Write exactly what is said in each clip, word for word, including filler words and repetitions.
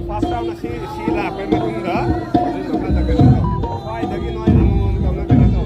First round ꯑꯁꯤ ꯁꯤ ꯂꯥꯛꯄꯩ ꯃꯇꯨꯡꯗ ꯍꯧꯖꯤꯛ ꯃꯈꯥꯗ ꯀꯩꯅꯣ ꯇꯧ꯫ ꯁ꯭ꯋꯥꯏꯗꯒꯤ ꯅꯣꯏ ꯑꯃꯃꯝ ꯇꯧꯅ ꯀꯩꯅꯣ ꯇꯧ꯫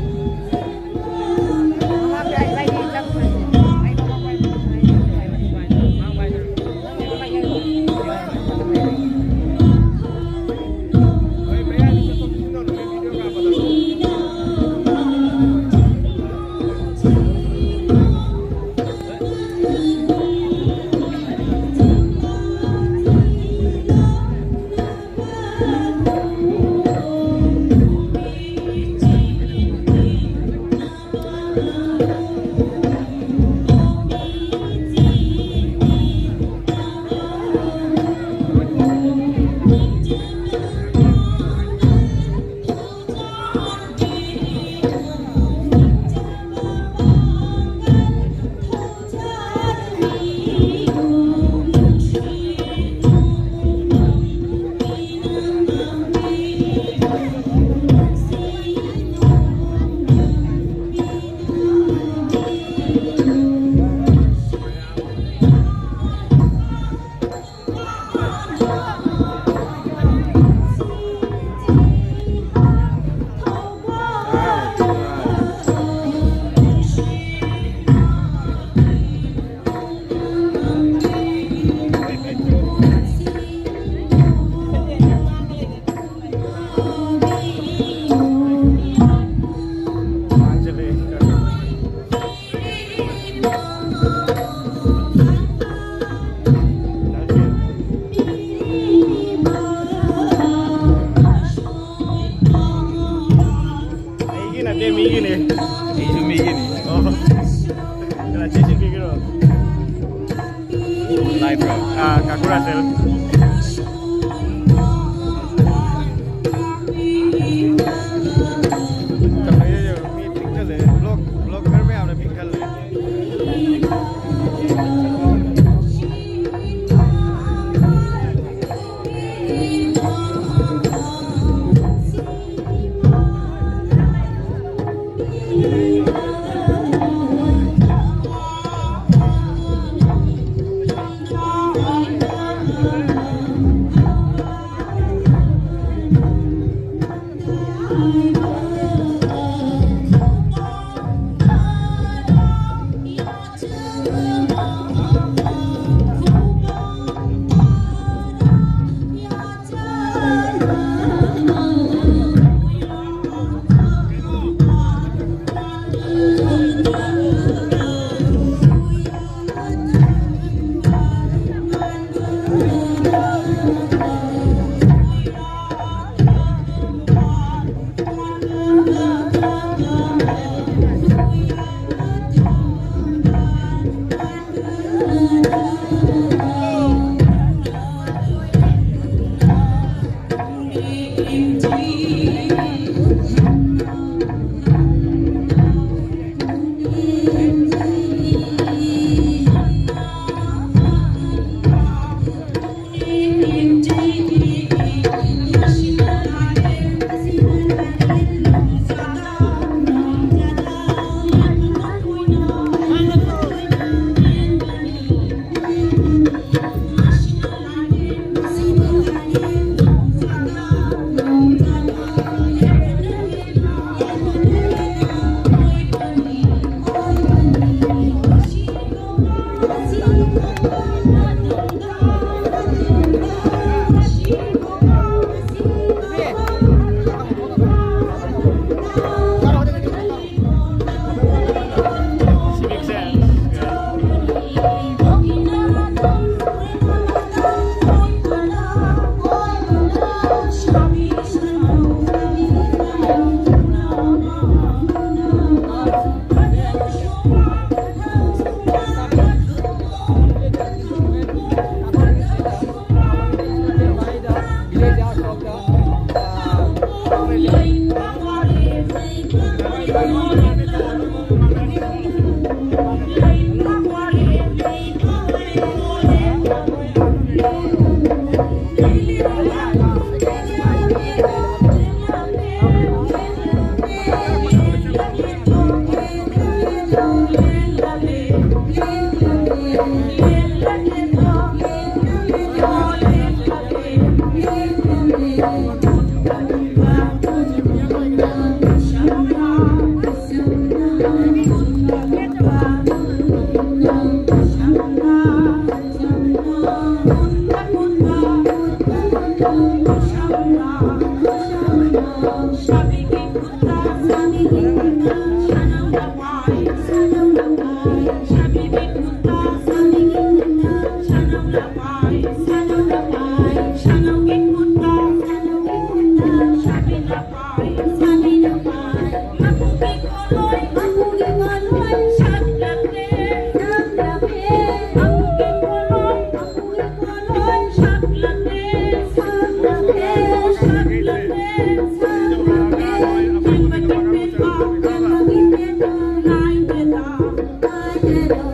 ꯑꯩꯒꯤ ꯅꯠꯇꯦ, ꯃꯤꯒꯤꯅꯦ꯫ ꯑꯩꯁꯨ ꯃꯤꯒꯤꯅꯤ꯫ ꯑꯣ꯫ ꯀꯅꯥ ꯆꯦꯁꯤꯟꯕꯤꯒꯦꯔꯣ? ꯂꯥꯏꯕ꯭ꯔꯣ? ꯑꯥ, ꯀꯥꯀꯨ ꯔꯥꯁꯦꯜ꯫ ꯇꯧꯔꯛꯏꯁꯦ ꯌꯦꯡꯉꯣ, ꯃꯤ ꯄꯤꯛ ꯊꯜꯂꯦ꯫ ꯕ꯭ꯂꯣꯛ-, ꯕ꯭ꯂꯣꯒꯔ ꯃꯌꯥꯝꯅ ꯄꯤꯛ ꯊꯜꯂꯦ꯫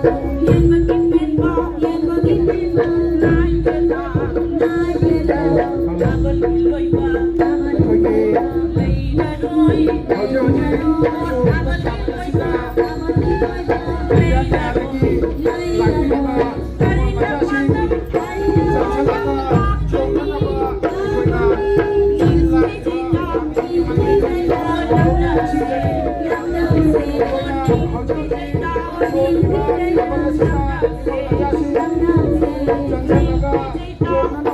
ꯑꯩꯈꯣꯏꯒꯤ ꯍꯧꯖꯤꯛ ꯍꯧꯖꯤꯛ ꯂꯥꯛꯄꯤꯔꯤꯕ ꯃꯆꯥꯁꯤꯡ ꯆꯪꯁꯤꯜꯂꯒ ꯆꯣꯡꯅꯅꯕ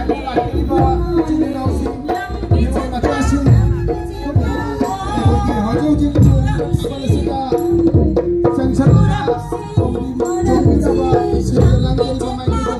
ꯑꯩꯈꯣꯏꯅ ꯂꯥꯛꯂꯤꯕ ꯍꯧꯖꯤꯛ ꯍꯧꯖꯤꯛ ꯆꯣꯡꯂꯤꯕ ꯇꯦꯕꯜ ꯑꯁꯤꯗ ꯃꯆꯥꯁꯤꯡ ꯆꯪꯁꯤꯜꯂꯒ ꯆꯣꯡꯅꯅꯕ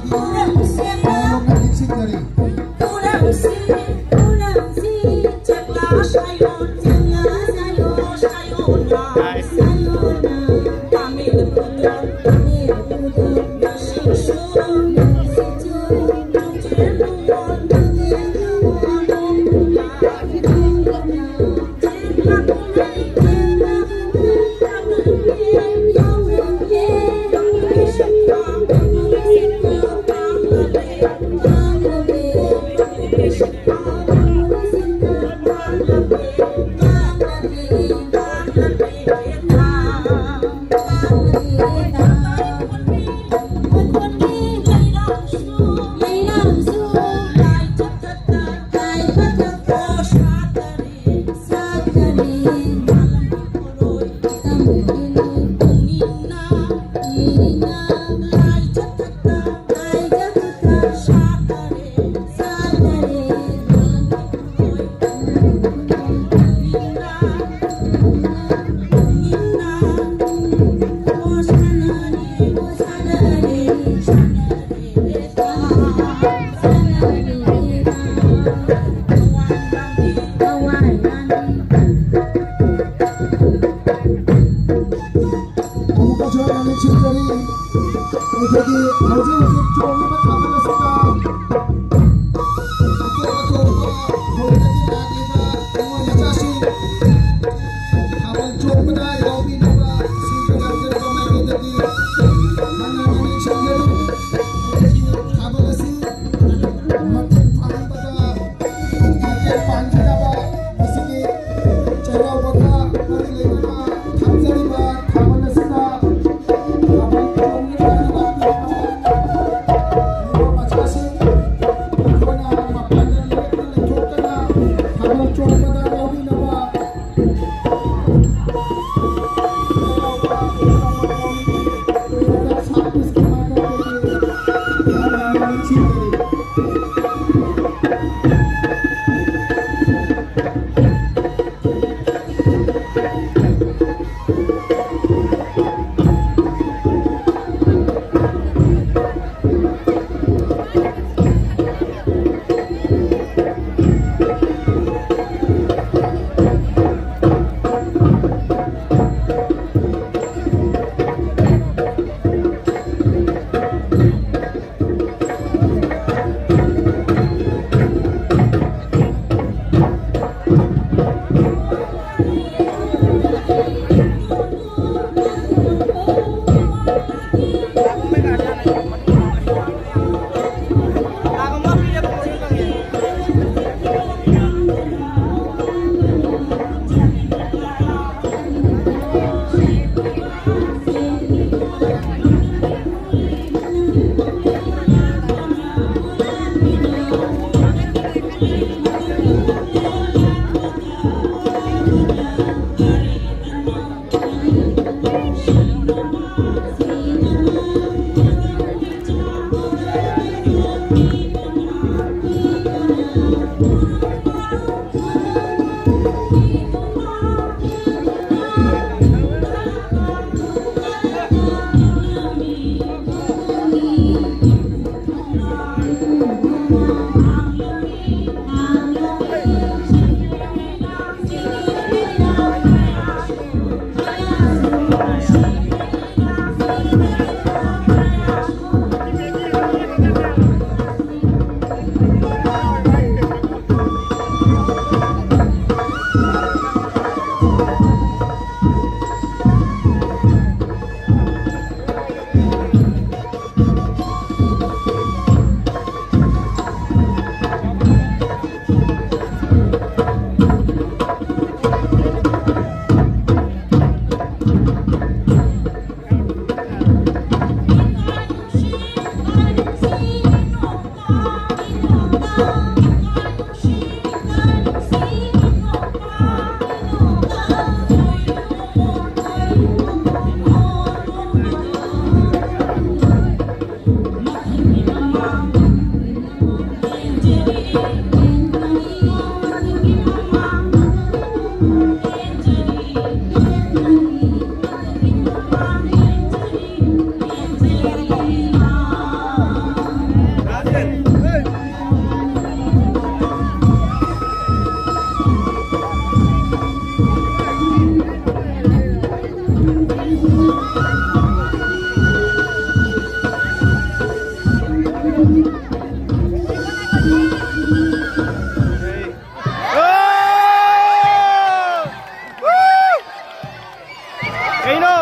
ꯀꯩꯅꯣ?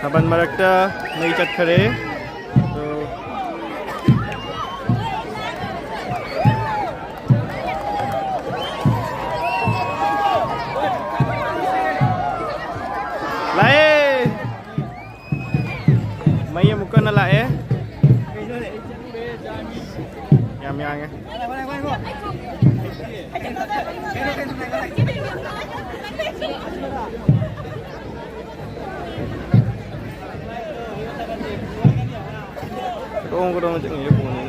ꯊꯥꯕꯜ ꯃꯔꯛꯇ ꯃꯩ ꯆꯠꯈꯔꯦ꯫ ꯑꯗꯣ ꯂꯥꯛꯑꯦ꯫ ꯃꯩ ꯑꯃꯨꯛ ꯀꯟꯅ ꯂꯥꯛꯑꯦ꯫ ꯌꯥꯝ ꯌꯥꯡꯉꯦ꯫ ꯀꯗꯣꯡ ꯀꯗꯣꯡ ꯆꯠꯂꯤꯁꯦ ꯀꯣꯟꯅ꯫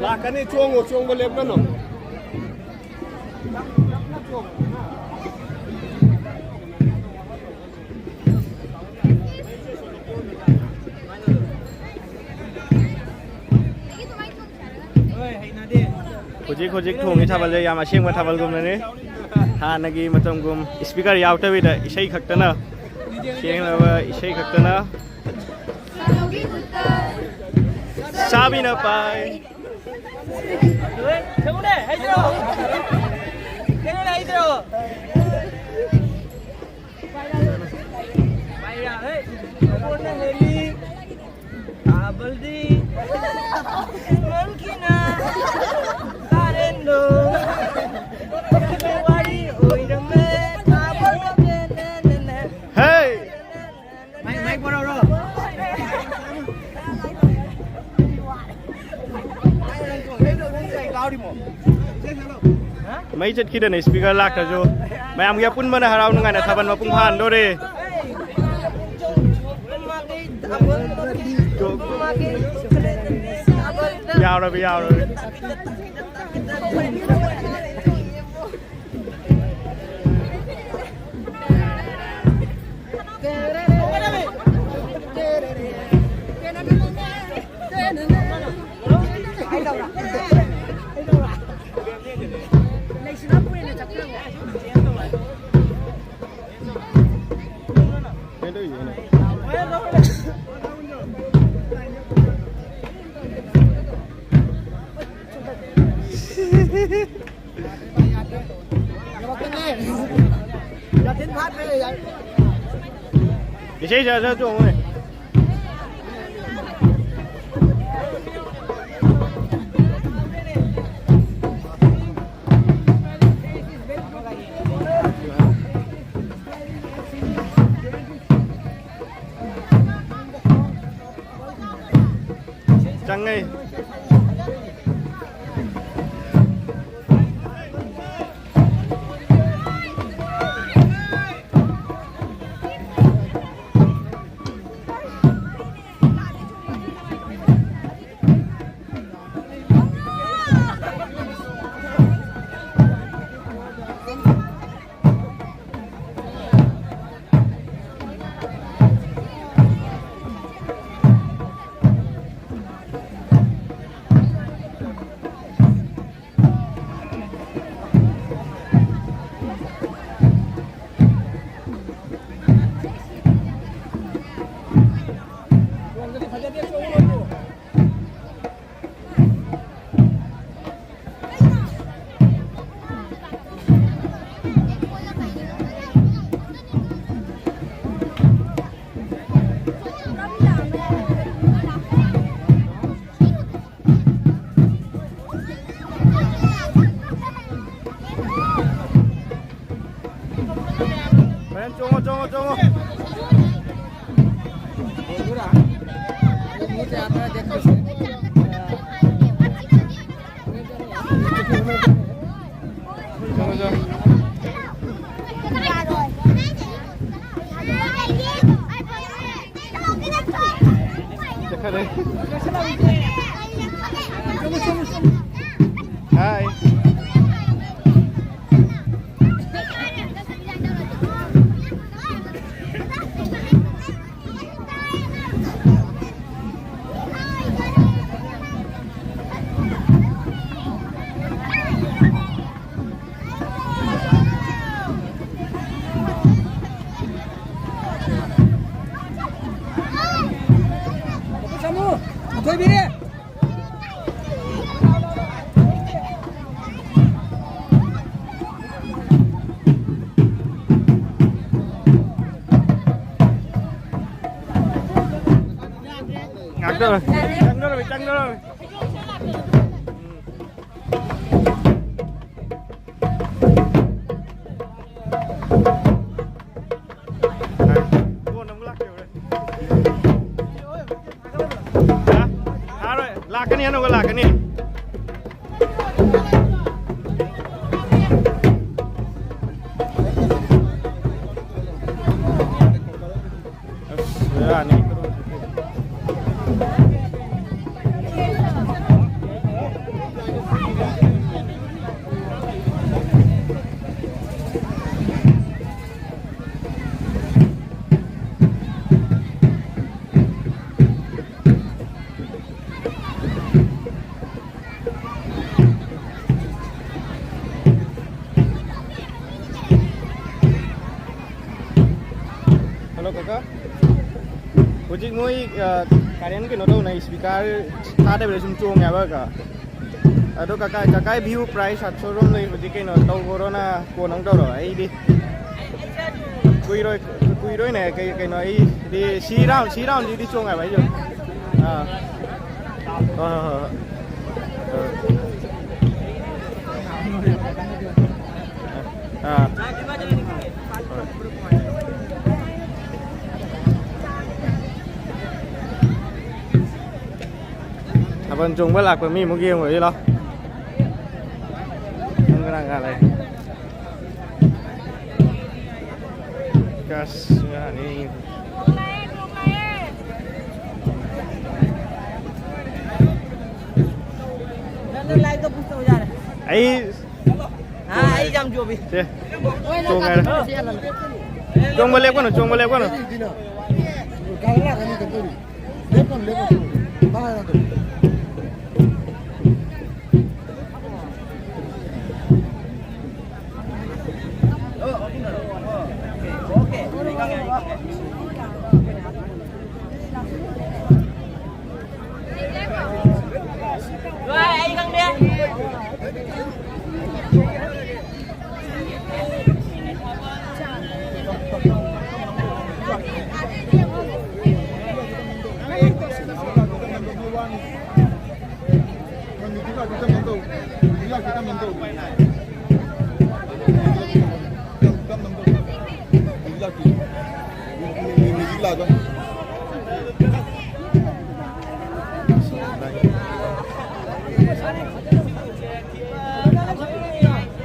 ꯂꯥꯛꯀꯅꯤ, ꯆꯣꯡꯉꯣ, ꯆꯣꯡꯕ ꯂꯦꯞꯀꯅꯨ꯫ ꯍꯧꯖꯤꯛ ꯍꯧꯖꯤꯛ ꯊꯣꯡꯉꯤ ꯊꯥꯕꯜꯁꯦ ꯌꯥꯝ ꯑꯁꯦꯡꯕ ꯊꯥꯕꯜꯒꯨꯝꯅꯅꯤ꯫ ꯍꯥꯟꯅꯒꯤ ꯃꯇꯝꯒꯨꯝ ꯏꯁꯄꯤꯀꯔ ꯌꯥꯎꯗꯕꯤꯗ ꯏꯁꯩ ꯈꯛꯇꯅ, ꯁꯦꯡꯂꯕ ꯏꯁꯩ ꯈꯛꯇꯅ꯫ ꯆꯥꯕꯤꯅ ꯄꯥꯏ꯫ Hey! ꯃꯩ ꯆꯠꯈꯤꯗꯅ ꯏꯁꯄꯤꯀꯔ ꯂꯥꯛꯇ꯭ꯔꯁꯨ ꯃꯌꯥꯝꯒꯤ ꯑꯄꯨꯟꯕꯅ ꯍꯔꯥꯎ ꯅꯨꯡꯉꯥꯏꯅ ꯊꯥꯕꯜ ꯃꯄꯨꯡ ꯐꯥꯍꯟꯗꯣꯔꯦ꯫ ꯌꯥꯎꯔꯕꯤ, ꯌꯥꯎꯔꯕꯤ꯫ ꯏꯁꯩ ꯁꯛꯑ ꯁꯛꯑ ꯆꯣꯡꯉꯨꯅꯦ꯫ ꯆꯪꯉꯦ꯫ Hi. ꯁꯥꯃꯨ, ꯑꯊꯣꯏꯕꯤ꯫ ꯉꯥꯛꯇꯪ ꯆꯪꯗꯧꯔꯝꯃꯤ, ꯆꯪꯗꯧꯔꯝꯃꯤ꯫ ꯀꯣꯟꯅ ꯑꯃꯨꯛ ꯂꯥꯛꯀꯦ ꯍꯣꯔꯦꯟ꯫ ꯍꯥ? ꯊꯥꯔꯣꯏ꯫ ꯂꯥꯛꯀꯅꯤ, ꯑꯅꯧꯕ ꯂꯥꯛꯀꯅꯤ꯫ ꯑꯁ, ꯕꯦꯔꯥꯅꯤ꯫ ꯍꯜꯂꯣ, ꯀꯀꯥ꯫ ꯍꯧꯖꯤꯛ ꯃꯣꯏ, ꯑ, ꯀꯔꯦꯟ ꯀꯩꯅꯣ ꯇꯧꯅ, ꯏꯁꯄꯤꯀꯔ ꯊꯥꯗꯕꯤꯗ ꯁꯨꯝ ꯆꯣꯡꯉꯦ ꯍꯥꯏꯕ, ꯀꯀꯥ꯫ ꯑꯗꯣ ꯀꯀꯥ, ꯀꯀꯥꯏ ꯚ꯭ꯌꯨ ꯄ꯭ꯔꯥꯏꯁ ꯁꯥꯠ ꯁꯣꯔꯨꯝꯗꯩ ꯍꯧꯖꯤꯛ ꯀꯩꯅꯣ ꯇꯧꯈ꯭ꯔꯣꯅ ꯀꯣꯟ ꯑꯃꯨꯛ ꯇꯧꯔꯣ꯫ ꯑꯩꯗꯤ ꯀꯨꯏꯔꯣꯏ, ꯀꯨꯏꯔꯣꯏꯅꯦ꯫ ꯀꯩ, ꯀꯩꯅꯣ, ꯑꯩꯗꯤ ꯁꯤ ꯔꯥꯎꯟ, ꯁꯤ ꯔꯥꯎꯟꯁꯤꯗꯤ ꯆꯣꯡꯉꯦꯕ ꯑꯩꯁꯨ꯫ ꯑꯥ꯫ ꯍꯣꯏ, ꯍꯣꯏ, ꯍꯣꯏ, ꯍꯣꯏ꯫ ꯑꯥ꯫ ꯍꯣꯏ꯫ ꯊꯥꯕꯜ ꯆꯣꯡꯕ ꯂꯥꯛꯄ ꯃꯤ ꯑꯃꯨꯛ ꯌꯦꯡꯉꯨꯔꯁꯤ ꯂꯥꯎ꯫ ꯅꯪ ꯀꯅꯥ ꯀꯅꯥ ꯂꯩ? ꯀꯁ, ꯌꯥꯅꯤ꯫ ꯑꯩ ꯍꯥ, ꯑꯩ ꯌꯥꯝ ꯆꯣꯞꯄꯤ꯫ ꯁꯦ꯫ ꯆꯣꯡꯉꯦ꯫ ꯆꯣꯡꯕ ꯂꯦꯞꯀꯅꯨ, ꯆꯣꯡꯕ ꯂꯦꯞꯀꯅꯨ꯫ ꯂꯦꯞꯀꯅꯨ, ꯂꯦꯞꯀꯅꯨ꯫ ꯃꯥ ꯍꯥꯏꯔꯛꯑꯗꯕꯅꯤ꯫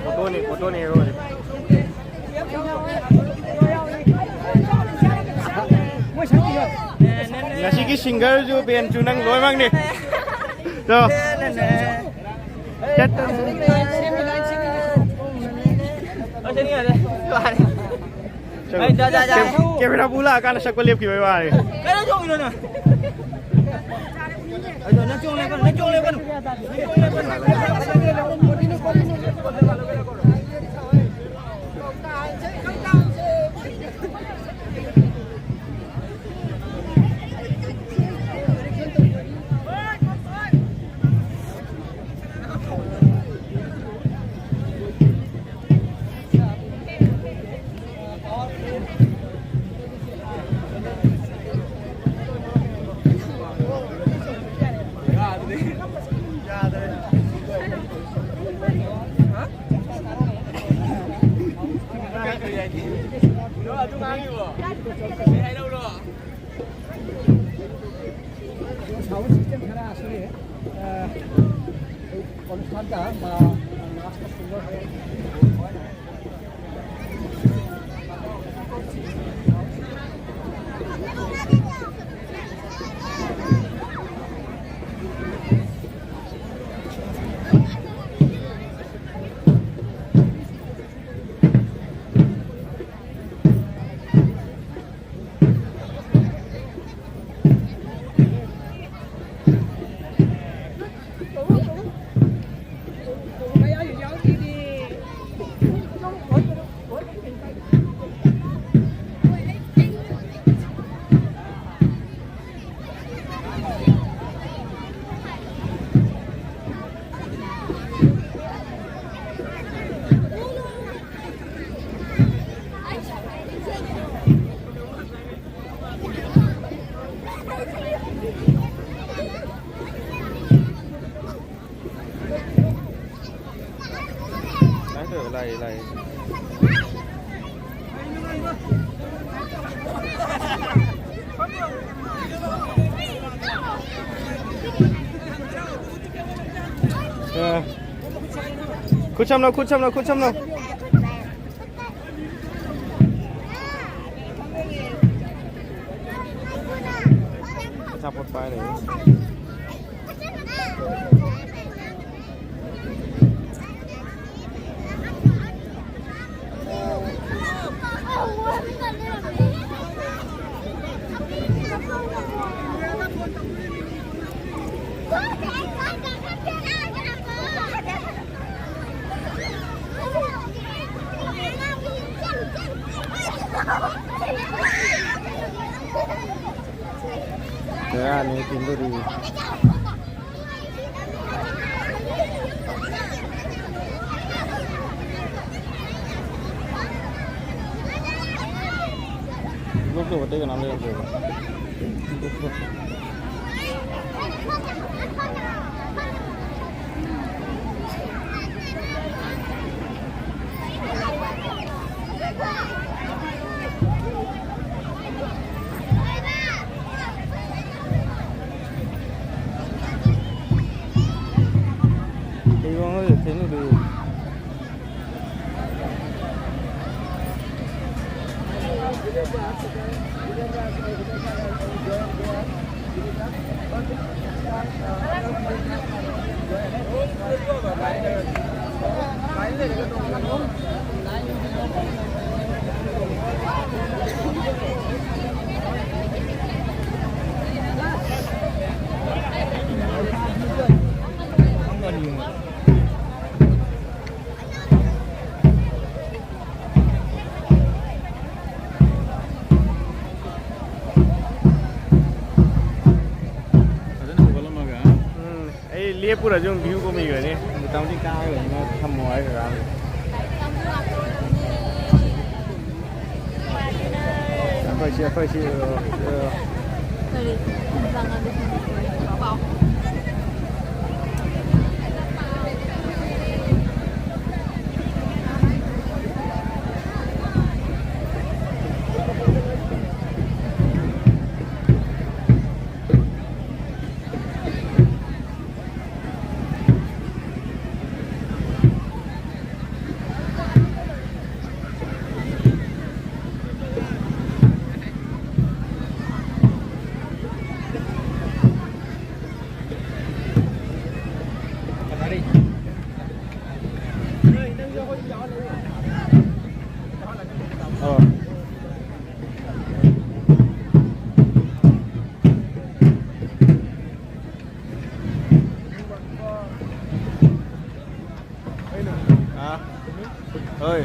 ꯐꯣꯇꯣꯅꯤ, ꯐꯣꯇꯣꯅꯤ, ꯍꯦꯔꯣꯅꯤ꯫ ꯉꯁꯤꯒꯤ ꯁꯤꯡꯒꯔꯁꯨ, ꯕꯦꯟꯁꯨ ꯅꯪ ꯂꯣꯏꯅꯃꯛꯅꯤ꯫ ꯆꯣ꯫ ꯆꯠ꯫ ꯀꯦꯃꯦꯔꯥ ꯄꯨ ꯂꯥꯛꯑꯀꯥꯟꯗ ꯁꯛꯄ ꯂꯦꯞꯈꯤꯕꯩ ꯋꯥꯅꯤ꯫ ꯀꯩꯅꯣ ꯇꯧꯔꯤꯗꯣ ꯅꯪ? ꯑꯗꯣ ꯅꯪ ꯆꯣꯡ ꯂꯦꯞꯀꯅꯨ, ꯅꯪ ꯆꯣꯡ ꯂꯦꯞꯀꯅꯨ꯫ ꯅꯪ ꯆꯣꯡ ꯂꯦꯞꯀꯅꯨ꯫ Sound system ꯈꯔ ꯁꯣꯏꯔꯦ꯫ অনুষ্ঠানটা বা লাস্টটা সুন্দর হয়। ꯂꯥꯛꯑꯦ, ꯂꯥꯛꯑꯦ꯫ ꯑ, ꯈꯨꯠ ꯁꯝꯅꯧ, ꯈꯨꯠ ꯁꯝꯅꯧ, ꯈꯨꯠ ꯁꯝꯅꯧ꯫ ꯑꯆꯥꯄꯣꯠ ꯄꯥꯏ ꯂꯩ꯫ ꯀꯌꯥꯅꯤ ꯊꯤꯟꯗꯣꯔꯤ? ꯂꯣꯛꯇꯧꯕ ꯑꯇꯩ ꯀꯅꯥꯝ ꯂꯩꯔꯝꯗꯦꯕ꯫ ꯂꯦꯞꯄꯨꯔꯁꯨ ꯑꯗꯨꯝ ꯚ꯭ꯌꯨ ꯀꯨꯝꯍꯩ ꯑꯣꯏꯅꯤ꯫ ꯃꯇꯝꯗꯤ ꯀꯥꯏꯔꯣꯏꯅ ꯊꯝꯃꯣ ꯍꯥꯏꯈ꯭ꯔꯥ? ꯑꯩꯈꯣꯏꯁꯤ, ꯑꯩꯈꯣꯏꯁꯤ, ꯑ, ꯀꯔꯤ? ꯑꯣ꯫ ꯑꯥ꯫ ꯍꯣꯏ꯫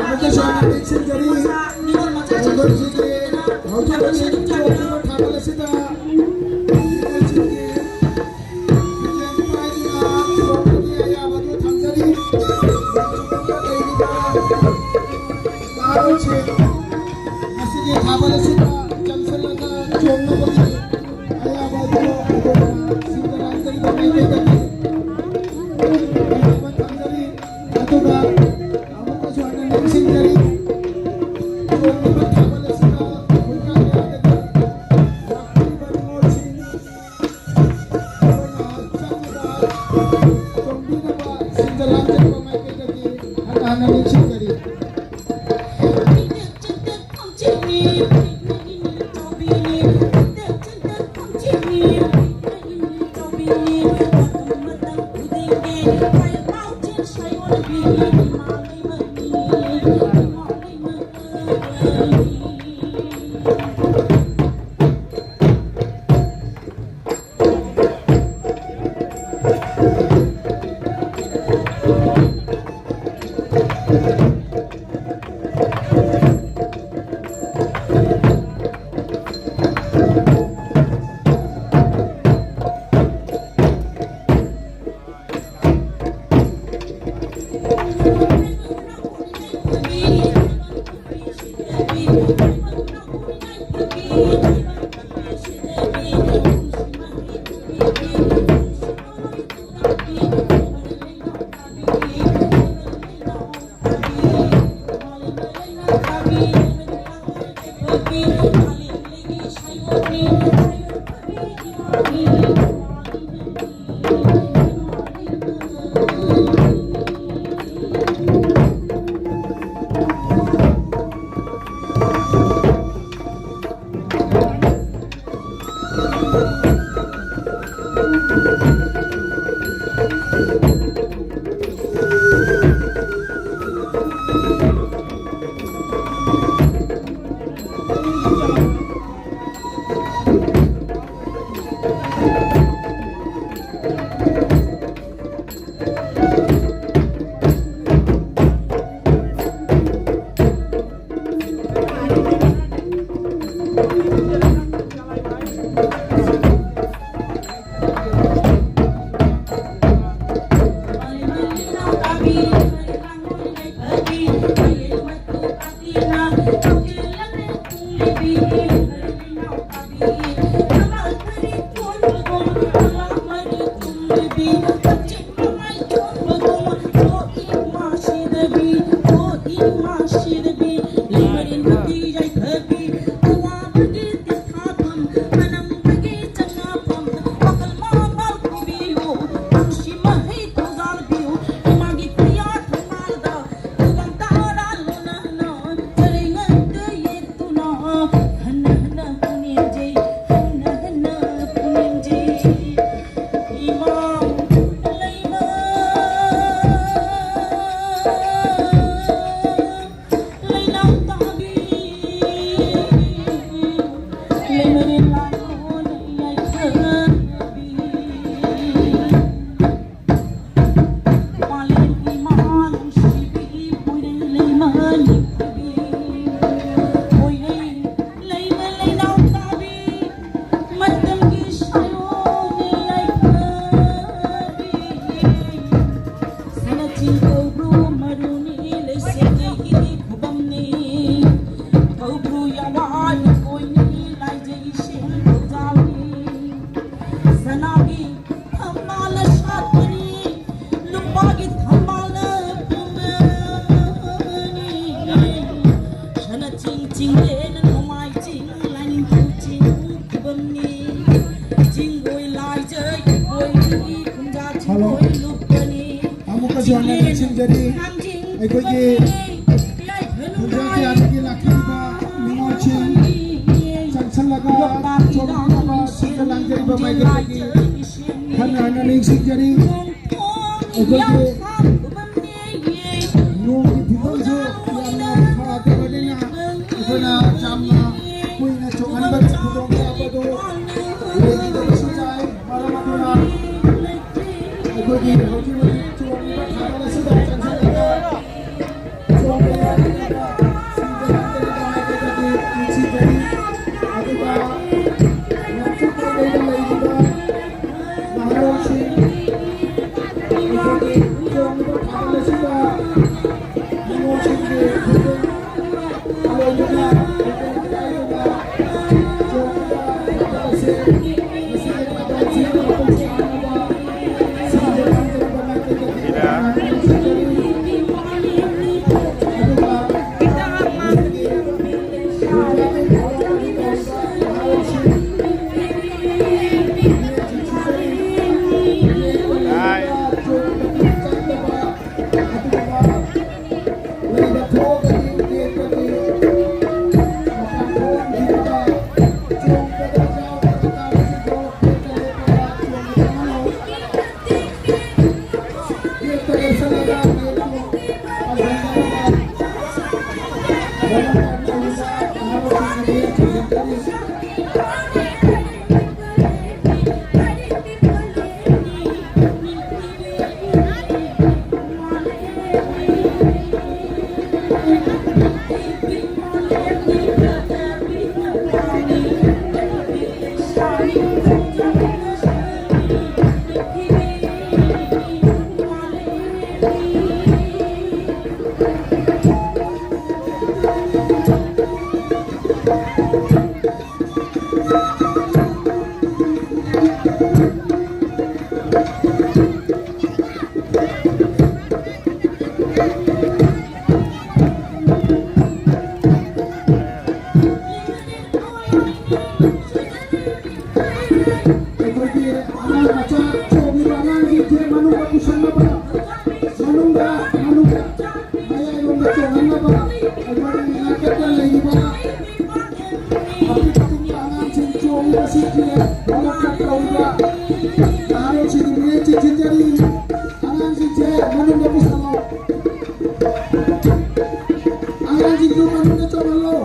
ꯑꯃꯨꯛꯀꯁꯨ ꯍꯟꯅ ꯅꯤꯡꯁꯤꯡꯖꯔꯤ꯫ ꯈꯣꯡꯖꯣꯝꯁꯤꯒꯤ ꯍꯧꯖꯤꯛ ꯍꯧꯖꯤꯛ ꯆꯣꯡꯂꯤꯕ ꯊꯥꯕꯜ ꯑꯁꯤꯗ ꯃꯤꯑꯣꯏꯁꯤꯡꯒꯤ ꯈꯨꯠꯌꯦꯡ ꯄꯥꯏꯗꯨꯅ ꯆꯣꯡꯕꯒꯤ ꯑꯌꯥꯕꯗꯨ ꯊꯝꯖꯔꯤ꯫ ꯅꯍꯥꯔꯣꯜꯁꯤꯡ ꯉꯁꯤꯒꯤ ꯊꯥꯕꯜ ꯑꯁꯤꯗ ꯆꯪꯁꯤꯜꯂꯒ ꯆꯣꯡꯅꯕꯒꯤ ꯑꯌꯥꯕ ꯑꯗꯨ ꯑꯩꯈꯣꯏꯅ ꯁꯤꯟꯕ ꯂꯥꯡꯖꯔꯤꯕ ꯃꯥꯏꯀꯩꯗꯒꯤ ꯊꯝꯖꯔꯤ꯫ ꯑꯗꯨꯒ ꯑꯃꯨꯛꯀꯁꯨ ꯍꯟꯅ ꯅꯤꯡꯁꯤꯡꯖꯔꯤ꯫ ꯆꯣꯡꯂꯤꯕ ꯊꯥꯕꯜ ꯑꯁꯤꯗ ꯈꯣꯡꯖꯣꯝ ꯌꯥꯔꯒꯗꯤ ꯂꯥꯛꯄꯤꯔꯤꯕ ꯅꯤꯉꯣꯜꯁꯤꯡ ꯑꯩꯈꯣꯏꯅ ꯆꯪꯂꯒ ꯆꯣꯡꯕꯤꯅꯕ ꯁꯤꯟꯕ ꯂꯥꯡꯖꯔꯤꯕ ꯃꯥꯏꯀꯩꯗꯒꯤ ꯍꯟꯅ ꯍꯟꯅ ꯅꯤꯡꯁꯤꯡꯖꯔꯤ꯫ ꯁꯤꯔꯕꯤ, ꯂꯩꯃꯔꯦꯟ ꯃꯇꯤ ꯌꯥꯏꯐꯕꯤ, ꯑꯋꯥꯕꯒꯤ ꯇꯤꯟꯊꯥꯐꯝ, ꯑꯅꯝꯕꯒꯤ ꯆꯉꯥꯐꯝ, ꯋꯥꯈꯜ ꯃꯥꯡꯕ ꯄꯨꯕꯤꯌꯨ, ꯅꯨꯡꯁꯤ ꯃꯍꯩ ꯊꯧꯖꯥꯜꯕꯤꯌꯨ, ꯏꯃꯥꯒꯤ ꯈꯨꯌꯥ ꯊꯧꯅꯥꯗ ꯈꯨꯕꯝ ꯇꯥꯔꯥ ꯂꯣꯟꯅꯅ, ꯆꯔꯩꯉꯥꯛꯇ ꯌꯦꯠꯇꯨꯅ, ꯍꯟꯅ ꯍꯟꯅ ꯄꯨꯅꯦꯝꯖꯩ, ꯍꯟꯅ ꯍꯟꯅ ꯄꯨꯅꯦꯝꯖꯩ꯫ ꯏꯃꯥ ꯂꯩꯃ ꯂꯩꯅꯥꯎ ꯇꯥꯕꯤ, ꯂꯩꯃꯔꯦꯟ ꯂꯥꯡꯒꯣꯜ ꯌꯥꯏꯐꯕꯤ꯫ ꯃꯥꯂꯦꯝ ꯏꯃꯥ ꯅꯨꯡꯁꯤꯕꯤ ꯄꯣꯏꯔꯩ ꯂꯩꯃ ꯌꯥꯏꯐꯕꯤ꯫ ꯄꯣꯏꯔꯩ ꯂꯩꯃ ꯂꯩꯅꯥꯎ ꯇꯥꯕꯤ꯫ ꯃꯇꯝꯒꯤ ꯁꯥꯏꯑꯣꯟꯅꯤ ꯌꯥꯏꯐꯕꯤ꯫ ꯁꯅꯥ ꯆꯤꯡ ꯀꯧꯕ꯭ꯔꯨ ꯃꯔꯨꯅꯤ ꯂꯩꯁꯦꯡꯉꯩꯒꯤ ꯈꯨꯕꯝꯅꯤ꯫ ꯀꯧꯕ꯭ꯔꯨ ꯌꯥꯋꯥ ꯂꯨꯀꯣꯏꯅꯤ ꯂꯥꯏꯖꯩ ꯏꯁꯤꯡ ꯊꯧꯖꯥꯜꯅꯤ꯫ ꯁꯅꯥꯒꯤ ꯊꯝꯕꯥꯜꯅ ꯁꯥꯠꯄꯅꯤ, ꯂꯨꯄꯥꯒꯤ ꯊꯝꯕꯥꯜꯅ ꯄꯨꯝꯕꯅꯤ꯫ ꯁꯅꯥ ꯆꯤꯡ ꯆꯤꯡꯂꯦꯟ ꯅꯣꯡꯃꯥꯏ ꯆꯤꯡ ꯂꯥꯏꯅꯤꯡꯊꯧ ꯆꯤꯡ ꯈꯨꯕꯝꯅꯤ꯫ ꯆꯤꯡꯒꯣꯏ ꯂꯥꯏꯖꯩ ꯏꯀꯣꯏꯒꯤ ꯈꯨꯟꯖꯥ ꯍꯜꯂꯣ꯫ ꯆꯤꯡꯒꯣꯏ ꯂꯨꯞꯄꯅꯤ꯫ ꯑꯃꯨꯛꯀꯁꯨ ꯍꯟꯅ ꯆꯤꯡꯂꯦꯟ ꯅꯤꯡꯁꯤꯡꯖꯔꯤ꯫ ꯊꯥꯡꯖꯤꯡ ꯑꯩꯈꯣꯏꯒꯤ ꯈꯨꯟꯖꯥ ꯀꯌꯥꯗꯒꯤ ꯂꯥꯛꯄꯤꯔꯤꯕ ꯅꯤꯉꯣꯜꯁꯤꯡ ꯆꯪꯁꯜꯂꯒ ꯆꯣꯡꯃꯤꯟꯅꯕ ꯁꯤꯗ ꯂꯥꯡꯖꯔꯤꯕ ꯃꯥꯏꯀꯩꯗꯒꯤ ꯍꯟꯅ ꯍꯟꯅ ꯅꯤꯡꯁꯤꯡꯖꯔꯤ꯫ ꯑꯩꯈꯣꯏꯒꯤ ꯅꯣꯡꯒꯤ ꯐꯤꯕꯝꯁꯨ ꯌꯥꯝꯅ ꯐꯗꯕꯅꯤꯅ ꯑꯩꯈꯣꯏꯅ ꯌꯥꯝꯅ ꯀꯨꯏꯅ ꯆꯣꯡꯍꯟꯕꯒꯤ ꯈꯨꯗꯣꯡꯆꯥꯕꯗꯨ ꯂꯩꯈꯤꯗꯕꯁꯨ ꯌꯥꯏ꯫ ꯃꯔꯝ ꯑꯗꯨꯅ ꯑꯩꯈꯣꯏꯒꯤ ꯍꯧꯖꯤꯛ ꯍꯧꯖꯤꯛ ꯆꯣꯡꯂꯤꯕ ꯊꯥꯕꯜ ꯑꯁꯤꯗ ꯆꯪꯁꯤꯜꯂꯒ ꯆꯣꯡꯕ ꯌꯥꯗꯅꯕ ꯁꯤꯡꯖ ꯂꯥꯡꯖꯔꯤꯕ ꯃꯥꯏꯀꯩꯗꯒꯤ ꯅꯤꯡꯁꯤꯡꯖꯔꯤ꯫ ꯑꯗꯨꯒ ꯋꯥꯡꯆꯨꯞ ꯃꯥꯏꯀꯩꯗ ꯂꯩꯔꯤꯕ ꯅꯍꯥꯔꯣꯜꯁꯤꯡ ꯑꯩꯈꯣꯏꯒꯤ ꯆꯣꯡꯂꯤꯕ ꯊꯥꯕꯜ ꯑꯁꯤꯗ ꯅꯤꯉꯣꯜꯁꯤꯡꯒꯤ ꯈꯨꯗꯣꯜ ꯑꯩꯈꯣꯏꯒꯤ ꯑꯉꯥꯡ ꯃꯆꯥ ꯆꯣꯡꯉꯤꯕ ꯑꯉꯥꯡꯁꯤꯡꯁꯦ ꯃꯅꯨꯡꯗ ꯄꯨꯁꯟꯅꯕ, ꯃꯅꯨꯡꯗ, ꯃꯅꯨꯡꯗ, ꯃꯌꯥꯏꯔꯣꯝꯗ ꯆꯣꯡꯍꯟꯅꯕ ꯑꯩꯈꯣꯏꯒꯤ ꯅꯥꯀꯟꯗ ꯂꯩꯔꯤꯕ ꯑꯄꯤꯛꯄ ꯑꯉꯥꯡꯁꯤꯡ ꯆꯣꯡꯉꯤꯕꯁꯤꯡꯁꯦ ꯃꯔꯛꯇ ꯇꯧꯔꯤꯕ ꯅꯍꯥꯔꯣꯜꯁꯤꯡꯒꯤ ꯃꯤꯠꯌꯦꯡ ꯆꯤꯡꯁꯤꯟꯖꯔꯤ꯫ ꯑꯉꯥꯡꯁꯤꯡꯁꯦ ꯃꯅꯨꯡꯗ ꯄꯨꯁꯜꯂꯣ꯫ ꯑꯉꯥꯡꯁꯤꯡꯁꯨ ꯃꯅꯨꯡꯗ ꯆꯣꯡꯍꯜꯂꯣ꯫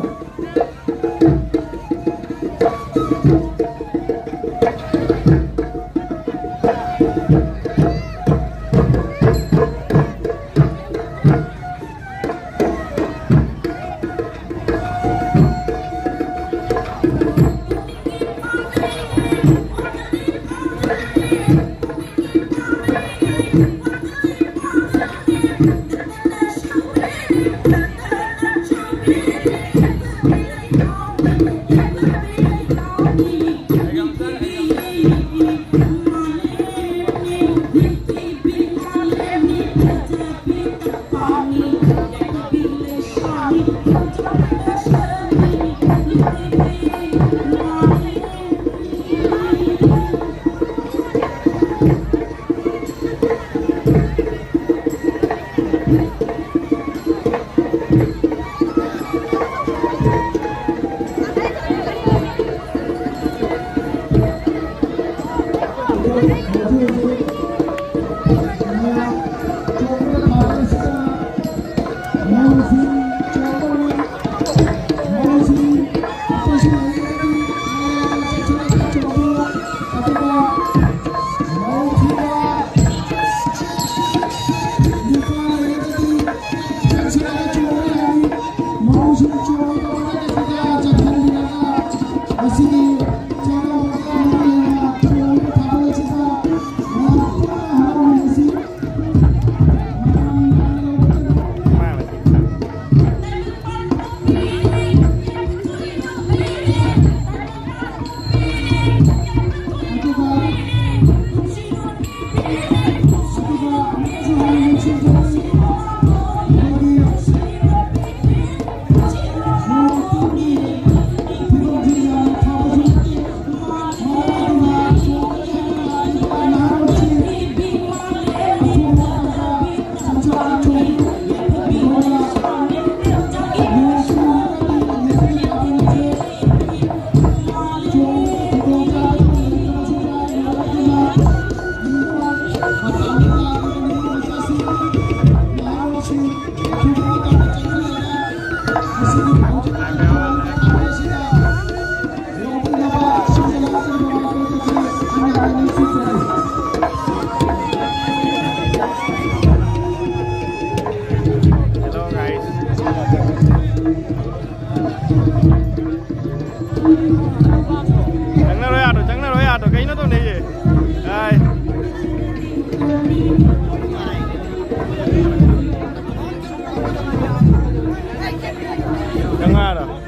ꯆꯥꯝꯃꯉꯥꯔꯣ?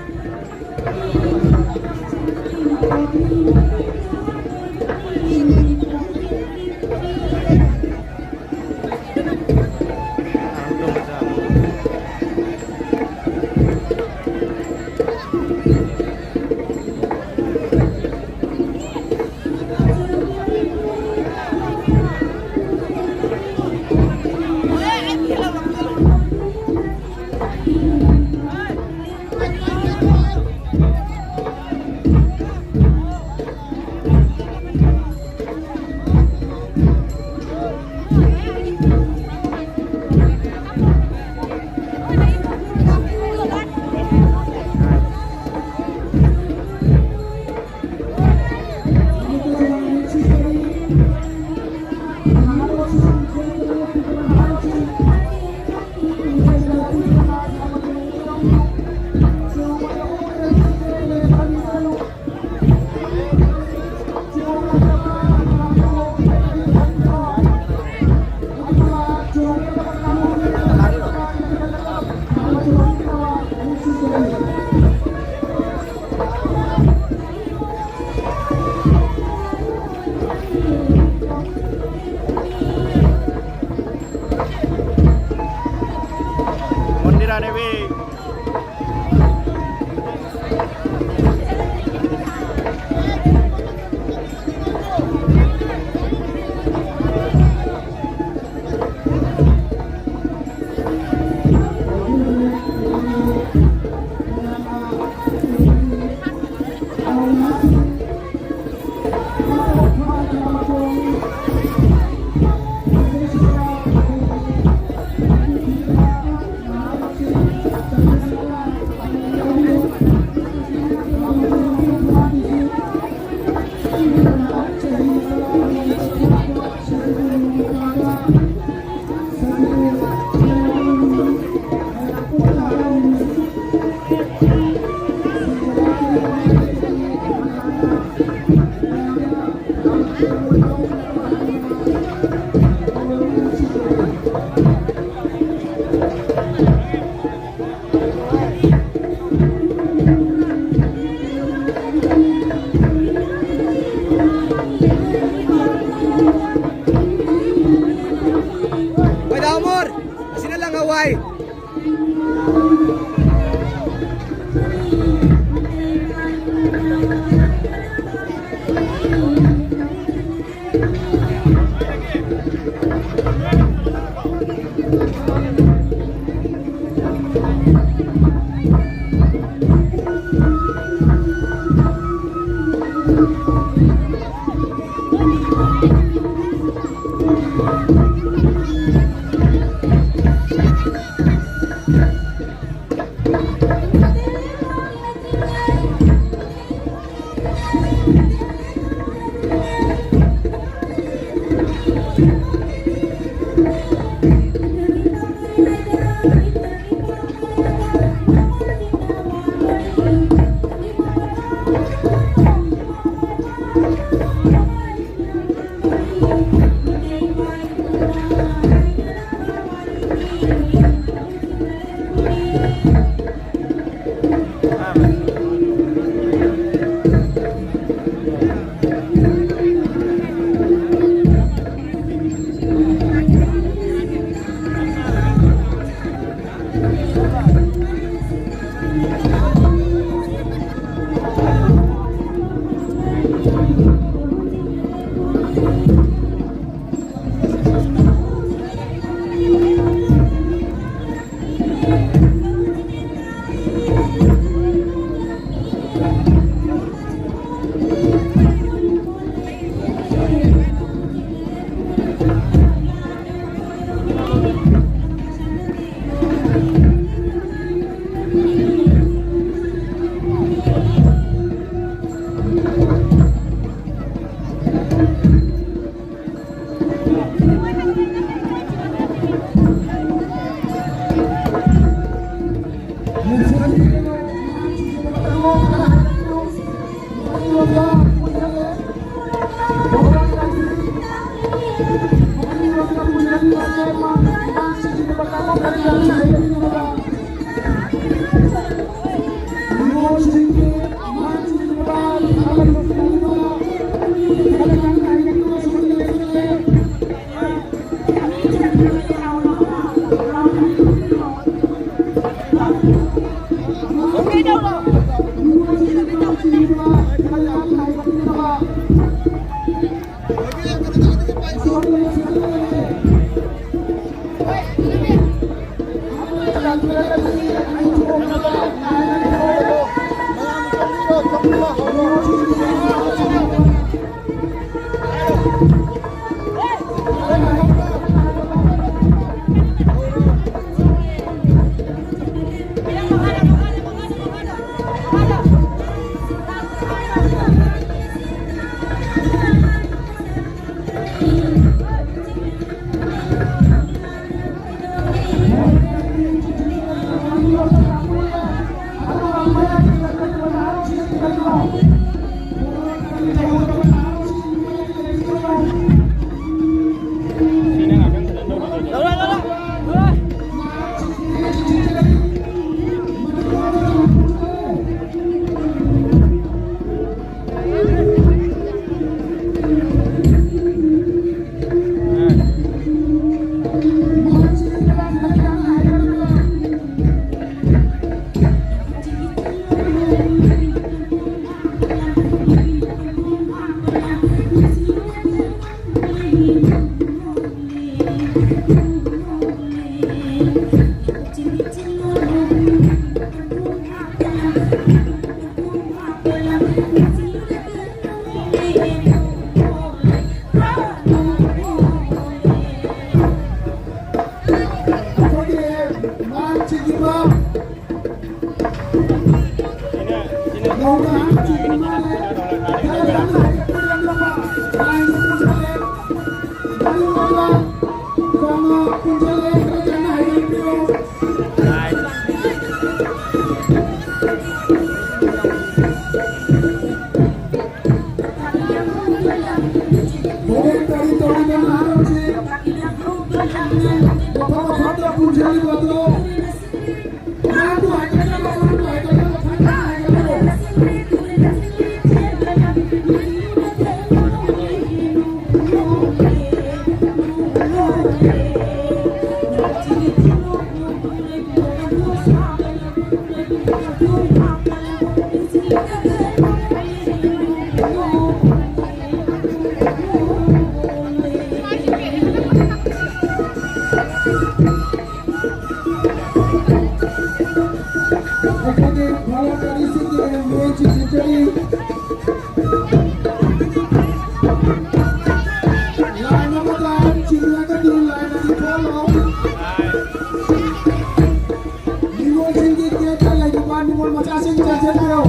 ꯃꯆꯥꯁꯤꯡ ꯆꯦꯟꯁꯤꯟꯕꯤꯔꯣ꯫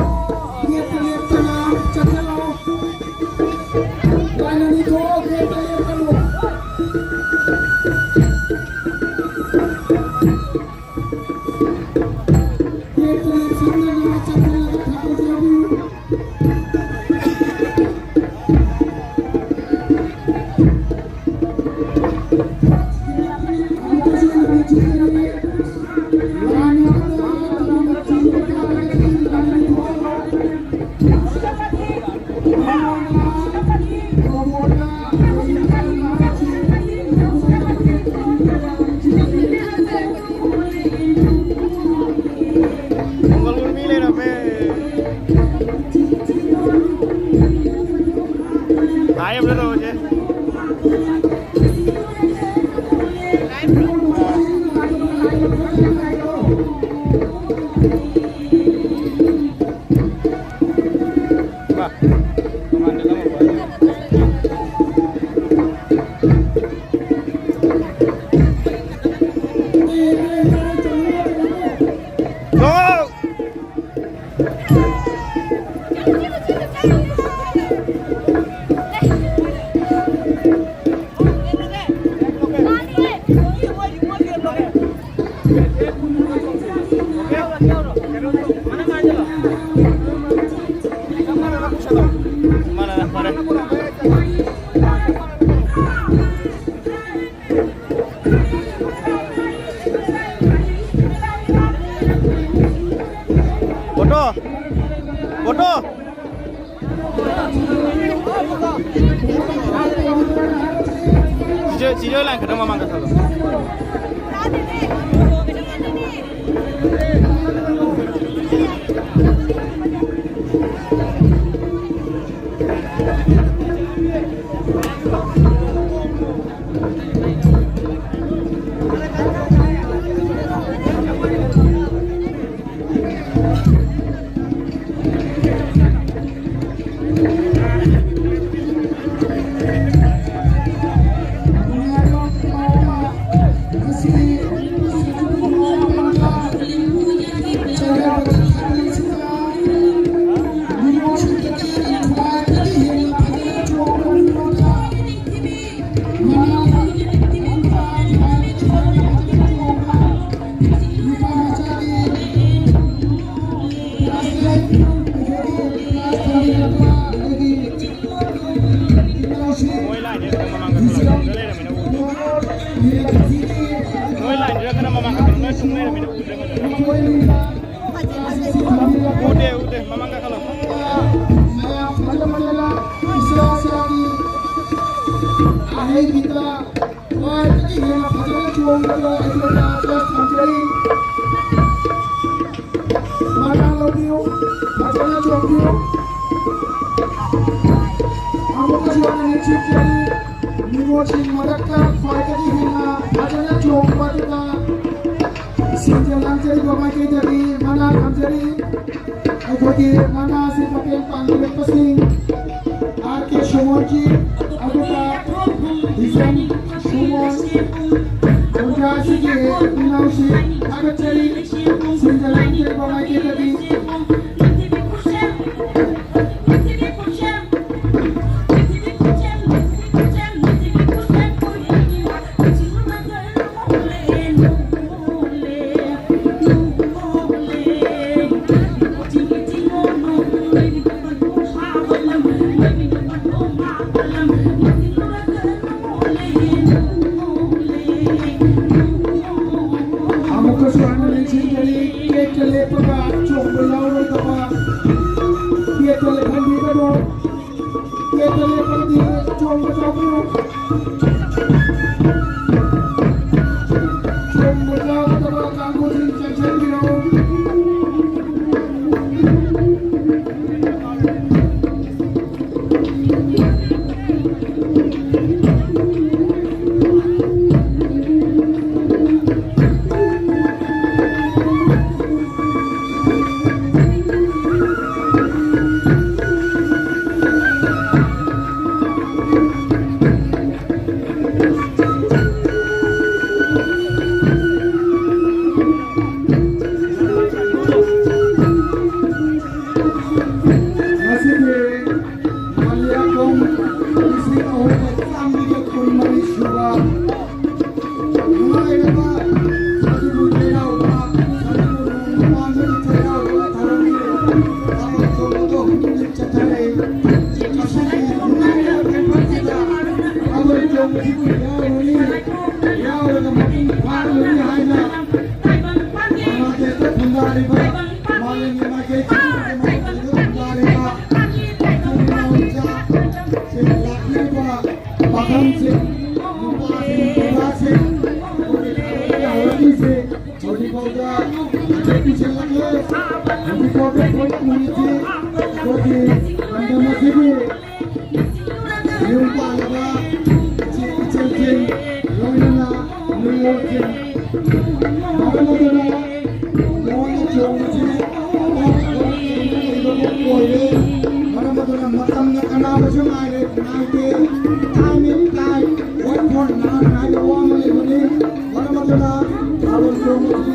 ꯂꯦꯞꯇ ꯂꯦꯞꯇꯅ ꯆꯠꯁꯤꯜꯂꯣ꯫ ꯂꯥꯏꯟ ꯑꯅꯤ ꯊꯣꯛꯑꯣ, ꯂꯦꯞꯇ ꯂꯦꯞꯀꯅꯨ꯫ ꯂꯦꯞꯇ ꯂꯦꯞꯁꯤꯟꯗꯅ ꯆꯠꯁꯤꯜꯂꯒ ꯊꯥꯕꯜ ꯌꯥꯎꯕꯤꯌꯨ꯫ ꯈꯣꯡꯒꯜ ꯃꯤ ꯂꯩꯔꯝꯃꯦ꯫ ꯍꯥꯏ ꯑꯃꯅ ꯇꯧꯔꯁꯦ꯫ ꯃꯥ, ꯇꯣꯉꯥꯟꯅ ꯂꯧꯔꯨꯕ ꯍꯥꯏꯁꯦ꯫ ꯒꯣ! ꯐꯣꯇꯣ! ꯐꯣꯇꯣ! ꯆꯤꯆꯦ, ꯆꯤꯆꯦ ꯍꯣꯏ ꯂꯥꯏꯟ ꯈꯛꯇꯪ ꯃꯃꯥꯡꯗ ꯊꯥꯗꯣꯛꯑꯣ꯫ ꯎꯗꯦ, ꯎꯗꯦ, ꯃꯃꯥꯡꯗ ꯈꯜꯂꯣ꯫ ꯃꯌꯥꯝ ꯐꯖ ꯐꯖꯅ ꯏꯁꯥ ꯏꯁꯥꯒꯤ ꯑꯍꯩꯕꯤꯗ ꯈ꯭ꯋꯥꯏꯗꯒꯤ ꯍꯦꯟꯅ ꯐꯖꯅ ꯆꯣꯡꯕꯗ ꯑꯩꯈꯣꯏꯅ ꯖꯁ ꯊꯝꯖꯔꯤ꯫ ꯃꯅꯥ ꯂꯧꯕꯤꯌꯨ, ꯐꯖꯅ ꯆꯣꯡꯕꯤꯌꯨ꯫ ꯑꯃꯨꯛꯀꯁꯨ ꯍꯟꯅ ꯅꯤꯡꯁꯤꯡꯖꯔꯤ, ꯅꯤꯉꯣꯜꯁꯤꯡ ꯃꯔꯛꯇ ꯈ꯭ꯋꯥꯏꯗꯒꯤ ꯍꯦꯟꯅ ꯐꯖꯅ ꯆꯣꯡꯕ ꯑꯗꯨꯒ ꯁꯤꯟꯖ ꯂꯥꯡꯖꯔꯤꯕ ꯃꯥꯏꯀꯩꯗꯒꯤ ꯃꯅꯥ ꯊꯝꯖꯔꯤ꯫ ꯑꯩꯈꯣꯏꯒꯤ ꯃꯅꯥ ꯑꯁꯤ ꯃꯇꯦꯡ ꯄꯥꯡꯕꯤꯔꯛꯄꯁꯤꯡ ꯑꯥꯔ ꯀꯦ ꯁꯣꯃꯣꯟꯖꯤ, ꯑꯗꯨꯒ ꯏꯆꯟ ꯁꯣꯃꯣꯟ, ꯈꯨꯟꯖꯥ ꯑꯁꯤꯒꯤ ꯏꯅꯥꯎꯁꯤꯡ ꯊꯥꯒꯠꯆꯔꯤ꯫ ꯁꯤꯟꯖ ꯂꯥꯡꯖꯔꯤꯕ ꯃꯥꯏꯀꯩꯗꯒꯤ ꯑꯃꯨꯛꯀꯁꯨ ꯍꯟꯅ ꯅꯤꯡꯁꯤꯡꯖꯔꯤ, ꯒꯦꯠꯇ ꯂꯦꯞꯄꯒ ꯆꯣꯡꯕ ꯌꯥꯎꯔꯣꯏꯗꯕ, ꯒꯦꯠꯇ ꯂꯦꯞꯍꯟꯕꯤꯒꯅꯨ꯫ ꯒꯦꯠꯇ ꯂꯦꯞꯄꯒꯗꯤ ꯆꯣꯡꯕ ꯌꯥꯎꯕꯤꯌꯨ꯫ ꯆꯣꯡꯕ ꯌꯥꯎꯒꯗꯕ ꯀꯥꯡꯕꯨꯁꯤꯡ ꯆꯪꯁꯤꯟꯕꯤꯔꯛꯎ꯫ ꯈꯨꯟꯗꯥꯔꯤꯕ, ꯃꯥꯂꯦꯝꯒꯤ ꯃꯥꯏꯀꯩ ꯆꯠꯅꯕꯒꯤꯗꯃꯛ ꯈꯨꯟꯗꯥꯔꯤꯕ ꯏꯆꯤꯜ ꯏꯅꯥꯎ ꯏꯆꯥꯁꯤꯡ, ꯂꯥꯛꯄꯤꯔꯤꯕ ꯄꯥꯈꯪꯁꯤꯡ, ꯅꯨꯄꯥꯁꯤꯡ, ꯅꯨꯄꯥꯁꯤꯡ, ꯑꯩꯈꯣꯏꯒꯤ ꯊꯥꯗꯣꯛꯄ ꯌꯥꯔꯣꯏꯗꯣꯏꯁꯦ ꯍꯧꯖꯤꯛꯐꯥꯎꯗ ꯄꯤꯁꯤꯜꯂꯛꯂꯦ꯫ ꯍꯧꯖꯤꯛꯐꯥꯎꯗ ꯑꯩꯈꯣꯏ ꯎꯔꯤꯁꯤ ꯑꯩꯈꯣꯏꯒꯤ ꯂꯝꯗꯝ ꯑꯁꯤꯒꯤ ꯌꯨꯝ ꯄꯥꯜꯂꯕ ꯏꯆꯦ ꯏꯆꯜꯁꯤꯡ, ꯂꯣꯏꯅꯅ ꯅꯨꯡꯉꯣꯜꯁꯤꯡ, ꯃꯔꯝ ꯑꯗꯨꯅ ꯂꯣꯟꯅ ꯆꯣꯡꯕꯁꯤ ꯑꯣꯏꯔꯦ꯫ ꯃꯔꯝ ꯑꯗꯨꯅ ꯃꯇꯝꯅ ꯀꯅꯥꯕꯨꯁꯨ ꯉꯥꯏꯔꯦ, ꯉꯥꯏꯗꯦ꯫ Time is time. Wait for none ꯍꯥꯏꯕ ꯋꯥ ꯑꯃ ꯂꯩꯕꯅꯤ꯫ ꯃꯔꯝ ꯑꯗꯨꯅ ꯊꯥꯕꯜ ꯆꯣꯡꯕꯁꯤ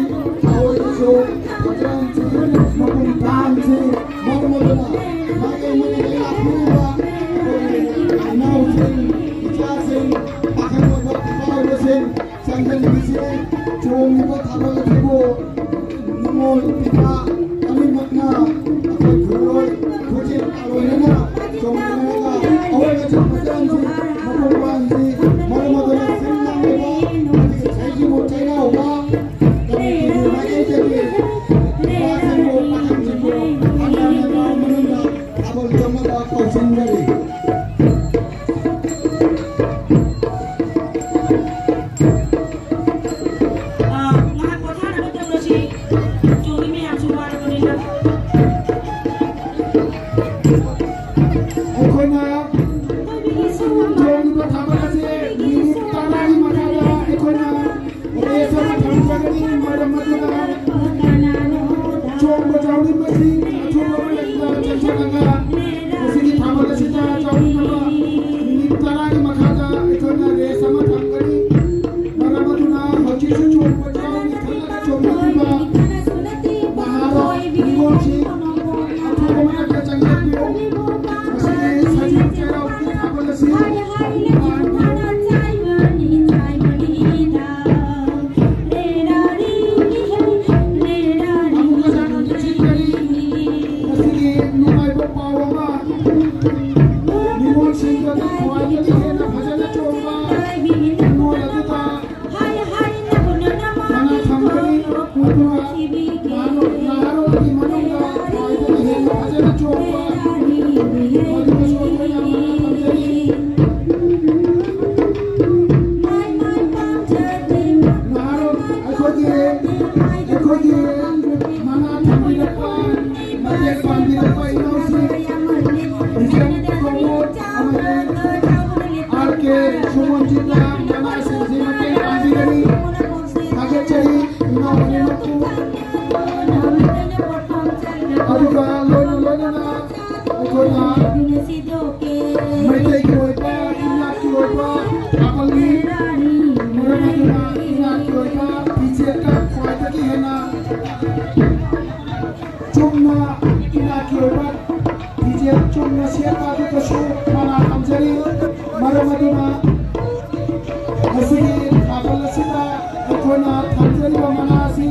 ꯑꯩꯈꯣꯏꯒꯤꯁꯨ ꯍꯛꯆꯥꯡꯁꯤ ꯃꯄꯨꯡ ꯐꯥꯍꯟꯁꯤ꯫ ꯃꯔꯝ ꯑꯗꯨꯅ ꯃꯥꯏꯀꯩ ꯃꯔꯤꯗ ꯂꯥꯛꯄꯤꯔꯤꯕ ꯑꯩꯈꯣꯏꯒꯤ ꯏꯅꯥꯎꯁꯤꯡ, ꯏꯆꯥꯁꯤꯡ, ꯄꯥꯈꯪ ꯑꯣꯏꯕ, ꯅꯨꯄꯥ ꯑꯣꯏꯕꯁꯤꯡ, ꯆꯥꯡꯗꯝꯅꯕꯁꯦ ꯆꯣꯡꯉꯤꯕ ꯊꯥꯕꯜ ꯑꯁꯤꯕꯨ ꯅꯤꯉꯣꯜ ꯅꯨꯄꯥ ꯑꯅꯤꯃꯛꯅ ꯑꯩꯈꯣꯏ ꯈꯨꯜꯂꯣꯏ ꯈꯨꯖꯤꯟ ꯂꯣꯏꯅꯅ ꯆꯣꯡꯃꯤꯟꯅꯔꯒ ꯑꯑꯣꯏꯕ ꯆꯥꯎꯈꯠꯆꯍꯟꯁꯤ, ꯃꯄꯨꯡ ꯐꯥꯍꯟꯁꯤ꯫ ꯃꯔꯝ ꯑꯗꯨꯅ ꯁꯤꯟ ꯂꯥꯡꯂꯤꯕ ꯑꯃꯗꯤ ꯏꯁꯩꯁꯤꯕꯨ ꯆꯩꯔꯥꯎꯕ ꯀꯃꯤꯇꯤꯒꯤ ꯃꯥꯏꯀꯩꯗꯒꯤ ꯅꯨꯄꯥꯁꯤꯡꯕꯨ, ꯄꯥꯈꯪꯁꯤꯡꯕꯨ ꯍꯟꯊꯅ ꯃꯅꯨꯡꯗ ꯊꯥꯕꯜ ꯆꯣꯡꯅꯕ ꯀꯧꯁꯤꯟꯖꯔꯤ꯫ ꯑꯥ, ꯉꯥꯏꯍꯥꯛ ꯄꯣꯊꯥꯅꯕ ꯇꯧꯔꯁꯤ꯫ ꯆꯣꯡꯉꯤ ꯃꯌꯥꯝꯁꯨ ꯋꯥꯔꯕꯅꯤꯅ꯫ ꯑꯩꯈꯣꯏꯅ ꯆꯣꯡꯂꯤꯕ ꯊꯥꯕꯜ ꯑꯁꯤ ꯃꯤꯅꯤꯠ ꯇꯔꯥꯒꯤ ꯃꯈꯥꯗ ꯑꯩꯈꯣꯏꯅ ꯔꯦꯁ ꯑꯃ ꯊꯝꯖꯒꯅꯤ꯫ ꯃꯔꯝ ꯑꯗꯨꯅ ꯆꯣꯡꯕ ꯌꯥꯎꯅꯤꯡꯕꯁꯤꯡ ꯑꯊꯨꯕ ꯃꯇꯝꯗ ꯆꯦꯟꯁꯤꯜꯂꯒ ꯃꯁꯤꯒꯤ ꯊꯥꯕꯜ ꯑꯁꯤꯗ ꯌꯥꯎꯅꯕ ꯃꯤꯅꯤꯠ ꯇꯔꯥꯒꯤ ꯃꯈꯥꯗ ꯑꯩꯈꯣꯏꯅ ꯔꯦꯁ ꯑꯃ ꯊꯝꯒꯅꯤ꯫ ꯃꯔꯝ ꯑꯗꯨꯅ ꯍꯧꯖꯤꯛꯁꯨ ꯆꯣꯡꯕ ꯌꯥꯎꯅꯤ ꯈꯜꯂꯒ ꯆꯣꯡꯕꯤꯕ ꯅꯍꯥꯔꯣꯜ-, ꯅꯍꯥꯔꯣꯜꯒꯤ ꯃꯅꯨꯡꯗ ꯈ꯭ꯋꯥꯏꯗꯒꯤ ꯍꯦꯟꯅ ꯐꯖꯅ ꯆꯣꯡꯕ ꯃꯗꯨꯒ ꯁꯣꯏꯗꯅ ꯃꯅꯥ ꯐꯪꯖꯔꯤ꯫ ꯅꯍꯥꯔꯣꯜ ꯑꯩꯈꯣꯏꯒꯤ, ꯑꯩꯈꯣꯏꯒꯤ ꯃꯅꯥ ꯊꯝꯕꯤꯔꯛꯄ, ꯃꯇꯦꯡ ꯄꯥꯡꯕꯤꯔꯛꯄ ꯏꯅꯥꯎꯁꯤꯡ, ꯕꯤꯖꯦꯟ ꯄ꯭ꯔꯃꯣꯗ ꯑꯃꯗꯤ ꯑꯥꯔ ꯀꯦ ꯁꯨꯃꯟꯖꯤꯠꯅ ꯃꯅꯥꯁꯤꯡꯁꯤ ꯃꯇꯦꯡ ꯄꯥꯡꯕꯤꯒꯅꯤ꯫ ꯊꯥꯒꯠꯆꯔꯤ ꯏꯅꯥꯎ ꯑꯅꯤꯃꯛꯄꯨ꯫ ꯑꯗꯨꯒ ꯂꯣꯏꯅ ꯂꯣꯏꯅꯅ ꯑꯩꯈꯣꯏꯅ ꯃꯩꯇꯩꯒꯤ ꯑꯣꯏꯕ ꯏꯅꯥꯠꯀꯤ ꯑꯣꯏꯕ ꯊꯥꯕꯜꯅꯤ꯫ ꯃꯔꯝ ꯑꯗꯨꯅ ꯏꯅꯥꯠꯀꯤ ꯑꯣꯏꯕ ꯐꯤꯖꯦꯠꯇ ꯈ꯭ꯋꯥꯏꯗꯒꯤ ꯍꯦꯟꯅ ꯆꯨꯝꯅ ꯏꯅꯥꯠꯀꯤ ꯑꯣꯏꯕ ꯐꯤꯖꯦꯠ ꯆꯨꯝꯅ ꯁꯦꯠꯄ ꯑꯗꯨꯗꯁꯨ ꯃꯅꯥ ꯊꯝꯖꯔꯤ꯫ ꯃꯔꯝ ꯑꯗꯨꯅ ꯉꯁꯤꯒꯤ ꯊꯥꯕꯜ ꯑꯁꯤꯗ ꯑꯩꯈꯣꯏꯅ ꯊꯝꯖꯔꯤꯕ ꯃꯅꯥ ꯑꯁꯤ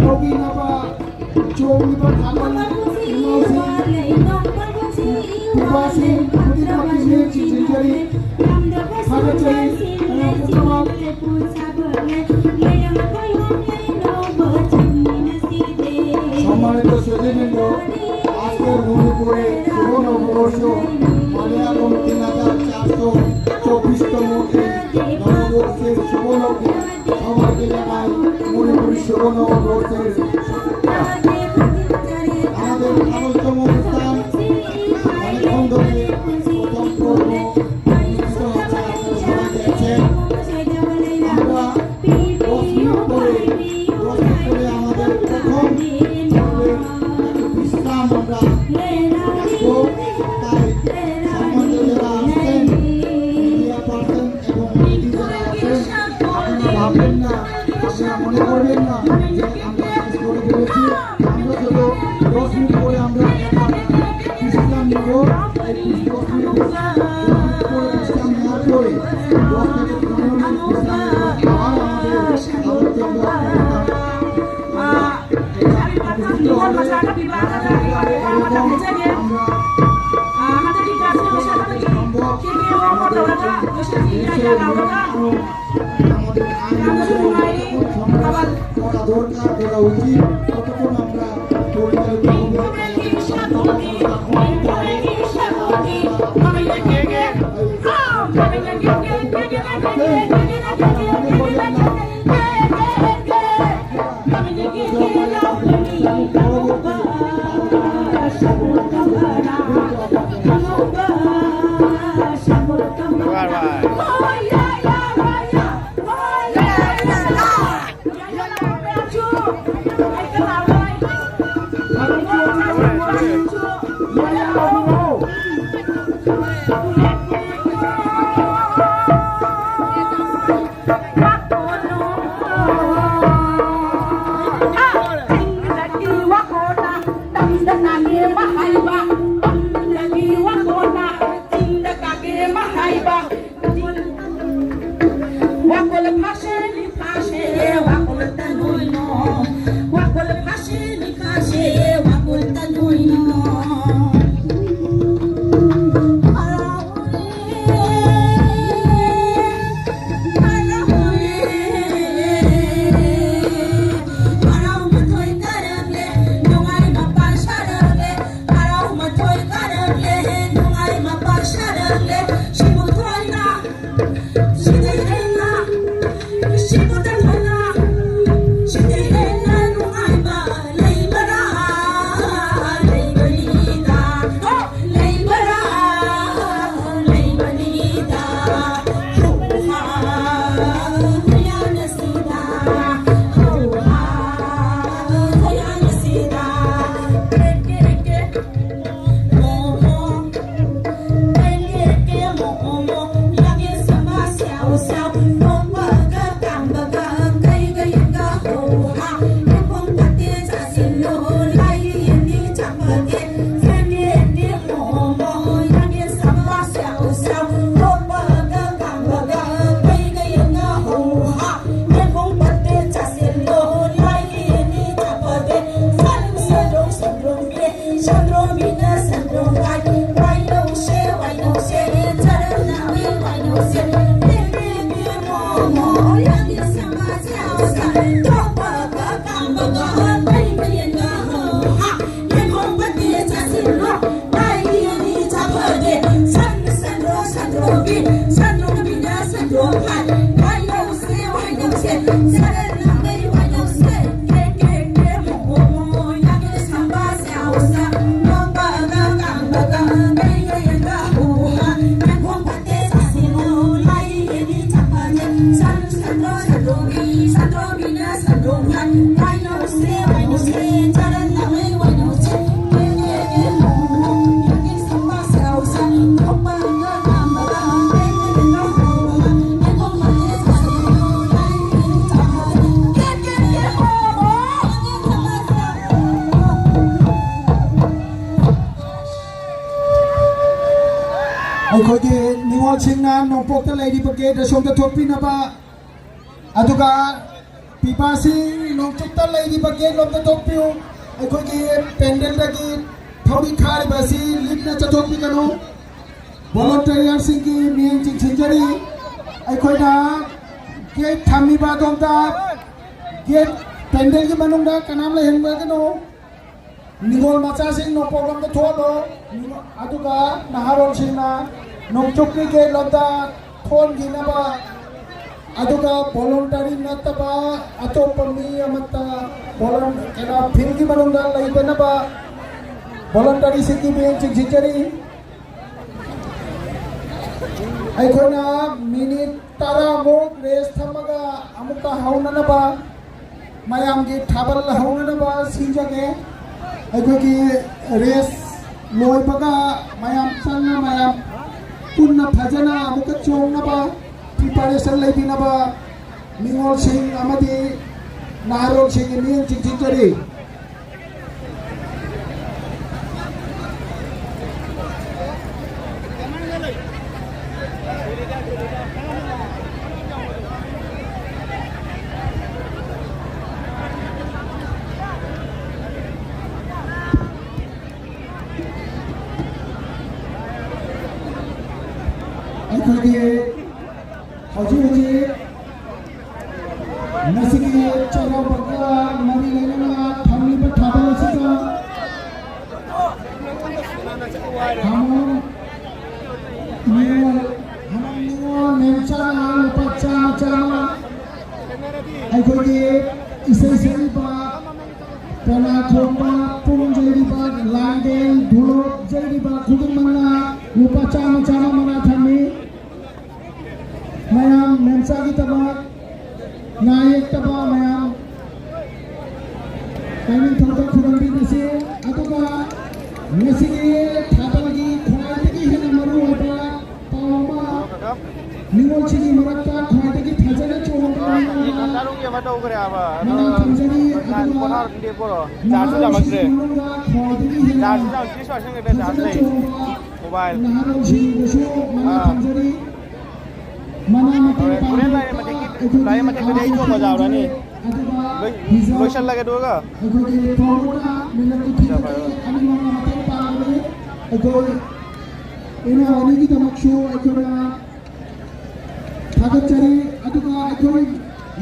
ꯂꯧꯕꯤꯅꯕ ꯆꯣꯡꯂꯤꯕ ꯊꯥꯕꯜ ꯏꯃꯥꯁꯤꯡ, ꯄꯤꯕꯥꯁꯤꯡ ꯈꯨꯗꯤꯡꯃꯛꯀꯤ ꯃꯤꯠꯌꯦꯡ ꯆꯤꯡꯁꯤꯟꯖꯔꯤ꯫ ꯊꯥꯒꯠꯆꯔꯤ ꯃꯌꯥꯝ ꯄꯨꯝꯅꯃꯛ꯫ সম্মানিত সুধীবৃন্দ, আজকের মণিপুরে শুভ নববর্ষ, মানে এখন তিন হাজার চারশো চব্বিশতম এই নববর্ষের শুভ লগ্নে সবাইকে জানাই মণিপুরী শুভ নববর্ষের শুভেচ্ছা। আমাদের আগমতম অনুষ্ঠান অনেকক্ষণ ধরে প্রথম পর্ব অনুষ্ঠিত হচ্ছে, আপনারা সবাই দেখছেন। আমরা দশ মিনিট পরে, দশ মিনিট পরে আমাদের প্রথম পর্বে একটা বিশ্রাম আমরা রাখবো। তাই সম্মানিত যারা আসছেন, মিডিয়া পার্সন এবং অতিথি যারা আসছেন, আপনারা ভাববেন না, আপনারা মনে করবেন না যে আমরা শেষ করে ফেলেছি। আমরা শুধু দশ মিনিট পরে আমরা একটা বিশ্রাম নেব। এই দশ মিনিট বিশ্রাম, দশ মিনিট পরে বিশ্রাম নেওয়ার পরে দশ থেকে পনেরো মিনিট বিশ্রাম নেব। আবার আমাদের আবার চলবে। তখন আমরা পরিচালিত হবে। ꯑꯩꯈꯣꯏꯒꯤ ꯅꯤꯉꯣꯜꯁꯤꯡꯅ ꯅꯣꯡꯄꯣꯛꯇ ꯂꯩꯔꯤꯕ gate ꯑꯁꯣꯝꯗ ꯊꯣꯛꯄꯤꯅꯕ, ꯑꯗꯨꯒ ꯄꯤꯕꯥꯁꯤꯡ ꯅꯣꯡꯆꯨꯞꯇ ꯂꯩꯔꯤꯕ gate ꯂꯣꯝꯗ ꯊꯣꯛꯄꯤꯌꯨ꯫ ꯑꯩꯈꯣꯏꯒꯤ pandalꯗꯒꯤ ꯊꯧꯔꯤ ꯈꯥꯔꯤꯕ ꯑꯁꯤ ꯂꯤꯠꯅ ꯆꯠꯊꯣꯛꯄꯤꯒꯅꯨ꯫ Volunteerꯁꯤꯡꯒꯤ ꯃꯤꯠꯌꯦꯡ ꯆꯤꯡꯁꯤꯟꯖꯔꯤ꯫ ꯑꯩꯈꯣꯏꯅ gate ꯊꯝꯃꯤꯕ ꯑꯗꯣꯝꯗ gate pandalꯒꯤ ꯃꯅꯨꯡꯗ ꯀꯅꯥꯝ ꯂꯩꯍꯟꯕꯤꯒꯅꯨ꯫ ꯅꯤꯉꯣꯜ ꯃꯆꯥꯁꯤꯡ ꯅꯣꯡꯄꯣꯛꯂꯣꯝꯗ ꯊꯣꯛꯍꯜꯂꯣ, ꯑꯗꯨꯒ ꯅꯍꯥꯔꯣꯜꯁꯤꯡꯅ ꯅꯣꯡꯆꯨꯞꯀꯤ gate ꯂꯣꯝꯗ ꯊꯣꯟꯈꯤꯅꯕ, ꯑꯗꯨꯒ voluntary ꯅꯠꯇꯕ ꯑꯇꯣꯞꯄ ꯃꯤ ꯑꯃꯠꯇ volun-, ꯀꯩꯅꯣ, fieldꯒꯤ ꯃꯅꯨꯡꯗ ꯂꯩꯗꯅꯕ volunteerꯁꯤꯡꯒꯤ ꯃꯤꯠꯌꯦꯡ ꯆꯤꯡꯁꯤꯟꯖꯔꯤ꯫ ꯑꯩꯈꯣꯏꯅ minute ꯇꯔꯥꯃꯨꯛ rest ꯊꯝꯃꯒ ꯑꯃꯨꯛꯀ ꯍꯧꯅꯅꯕ, ꯃꯌꯥꯝꯒꯤ ꯊꯥꯕꯜ ꯍꯧꯅꯅꯕ ꯁꯤꯟꯖꯒꯦ꯫ ꯑꯩꯈꯣꯏꯒꯤ rest ꯂꯣꯏꯕꯒ ꯃꯌꯥꯝ ꯆꯪꯅ ꯃꯌꯥꯝ ꯄꯨꯟꯅ ꯐꯖꯅ ꯑꯃꯨꯛꯀ ꯆꯣꯡꯅꯕ preparation ꯂꯩꯕꯤꯅꯕ ꯅꯤꯉꯣꯜꯁꯤꯡ ꯑꯃꯗꯤ ꯅꯍꯥꯔꯣꯜꯁꯤꯡꯒꯤ ꯃꯤꯠꯌꯦꯡ ꯆꯤꯡꯁꯤꯟꯖꯔꯤ꯫ ꯑꯩꯈꯣꯏꯒꯤ ꯍꯧꯖꯤꯛ ꯍꯧꯖꯤꯛ ꯉꯁꯤꯒꯤ ꯆꯩꯔꯥꯎꯕꯒ ꯃꯔꯤ ꯂꯩꯅꯅ ꯊꯝꯂꯤꯕ ꯊꯥꯕꯜ ꯑꯁꯤꯗ ꯍꯥꯃꯣꯝ ꯅꯤꯉꯣꯜ, ꯍꯥꯃꯣꯝ ꯅꯤꯉꯣꯜ ꯃꯦꯝꯆꯥꯅ ꯂꯨꯄꯥ ꯆꯥꯝꯃ ꯆꯥꯝꯃ, ꯑꯩꯈꯣꯏꯒꯤ ꯏꯁꯩ ꯁꯛꯂꯤꯕ, ꯄꯦꯅꯥ ꯈꯣꯡꯕ, ꯄꯨꯡ ꯌꯩꯔꯤꯕ, ꯂꯥꯡꯗꯦꯡ ꯙꯣꯂꯣꯛ ꯌꯩꯔꯤꯕ ꯈꯨꯗꯤꯡꯃꯛꯅ ꯂꯨꯄꯥ ꯆꯥꯝꯃ ꯆꯥꯝꯃ ꯃꯅꯥ ꯊꯝꯃꯤ꯫ ꯃꯌꯥꯝ ꯃꯦꯝꯆꯥꯒꯤꯗꯃꯛ ꯅꯥ ꯌꯦꯛꯇꯕ ꯃꯌꯥꯝ ꯂꯥꯏꯅꯤꯡꯊꯧꯗ ꯈꯨꯔꯨꯝꯕꯤꯔꯁꯤ꯫ ꯑꯗꯨꯒ ꯉꯁꯤꯒꯤ ꯊꯥꯕꯜꯒꯤ ꯈ꯭ꯋꯥꯏꯗꯒꯤ ꯍꯦꯟꯅ ꯃꯔꯨꯑꯣꯏꯕ ꯄꯥꯎ ꯑꯃ, ꯅꯤꯉꯣꯜꯁꯤꯡꯒꯤ ꯃꯔꯛꯇ ꯈ꯭ꯋꯥꯏꯗꯒꯤ ꯐꯖꯅ ꯆꯣꯡꯕ ꯃꯅꯥ ꯊꯝꯖꯔꯤ꯫ ꯑꯗꯨꯒ ꯂꯦꯞꯄꯣꯔꯣ? ꯆꯥꯔꯖꯁꯨ ꯌꯥꯝꯃꯛꯇ꯭ꯔꯦ꯫ ꯆꯥꯔꯖꯁꯨ ꯌꯥꯝ ꯇ꯭ꯔꯤꯁ ꯄꯥꯔꯁꯦꯟ ꯈꯛꯇ ꯆꯥꯔꯖ ꯂꯩ꯫ ꯃꯣꯕꯥꯏꯜ꯫ ꯑꯥ꯫ ꯍꯣꯔꯦꯟ ꯂꯥꯏꯔꯦꯟ ꯃꯊꯦꯛꯀꯤ, ꯂꯥꯏꯔꯦꯟ ꯃꯊꯦꯛꯇꯗꯤ ꯑꯩ ꯆꯣꯡꯕ ꯌꯥꯎꯔꯅꯤ꯫ ꯂꯣꯏ-, ꯂꯣꯏꯁꯜꯂꯒꯦ ꯑꯗꯨꯒ꯫ ꯑꯩꯈꯣꯏꯒꯤ ꯐꯣꯔꯋꯥꯔꯗ ꯃꯤꯅꯠ ꯅꯤꯐꯨ ꯇꯔꯦꯠ ꯑꯅꯤꯃꯛꯅ ꯃꯇꯦꯡ ꯄꯥꯡꯕꯅꯤ꯫ ꯑꯩꯈꯣꯏ ꯏꯅꯥꯎ ꯑꯅꯤꯒꯤꯗꯃꯛꯁꯨ ꯑꯩꯈꯣꯏꯅ ꯊꯥꯒꯠꯆꯔꯤ꯫ ꯑꯗꯨꯒ ꯑꯩꯈꯣꯏ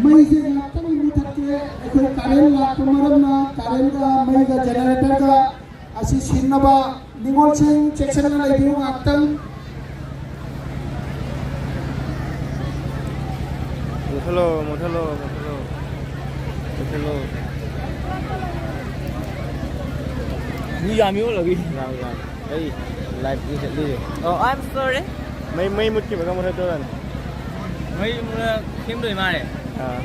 ꯃꯩꯁꯦ ꯉꯥꯛꯇꯪ ꯃꯨꯊꯠꯀꯦ꯫ ꯑꯩꯈꯣꯏ ꯀꯥꯔꯦꯟ ꯂꯥꯛꯄ ꯃꯔꯝꯅ ꯀꯥꯔꯦꯟꯒ ꯃꯩꯒ ꯖꯦꯅꯦꯔꯦꯇꯔꯒ ꯑꯁꯤ ꯁꯤꯟꯅꯕ ꯅꯤꯉꯣꯜꯁꯤꯡ ꯆꯦꯛꯁꯤꯟꯅ ꯂꯩꯕꯤꯌꯨ ꯉꯥꯛꯇꯪ꯫ ꯃꯨꯊꯠꯂꯣ, ꯃꯨꯊꯠꯂꯣ, ꯃꯨꯊꯠꯂꯣ꯫ ꯃꯨꯊꯠꯂꯣ꯫ ꯃꯤ ꯌꯥꯝꯃꯤ ꯑꯣꯜꯂꯒꯤ꯫ ꯌꯥꯝ, ꯌꯥꯝ꯫ ꯑꯩ ꯂꯥꯏꯚꯇꯤ ꯆꯠꯂꯤꯌꯦ꯫ ꯑꯣ, I'm sorry꯫ ꯃꯩ, ꯃꯩ ꯃꯨꯠꯈꯤꯕꯒ ꯃꯨꯊꯠꯇꯣꯏꯔꯅꯤ꯫ ꯃꯩ ꯃꯨꯠꯂ ꯁꯦꯝꯗꯣꯏ ꯃꯥꯜꯂꯦ꯫ ꯑꯥ꯫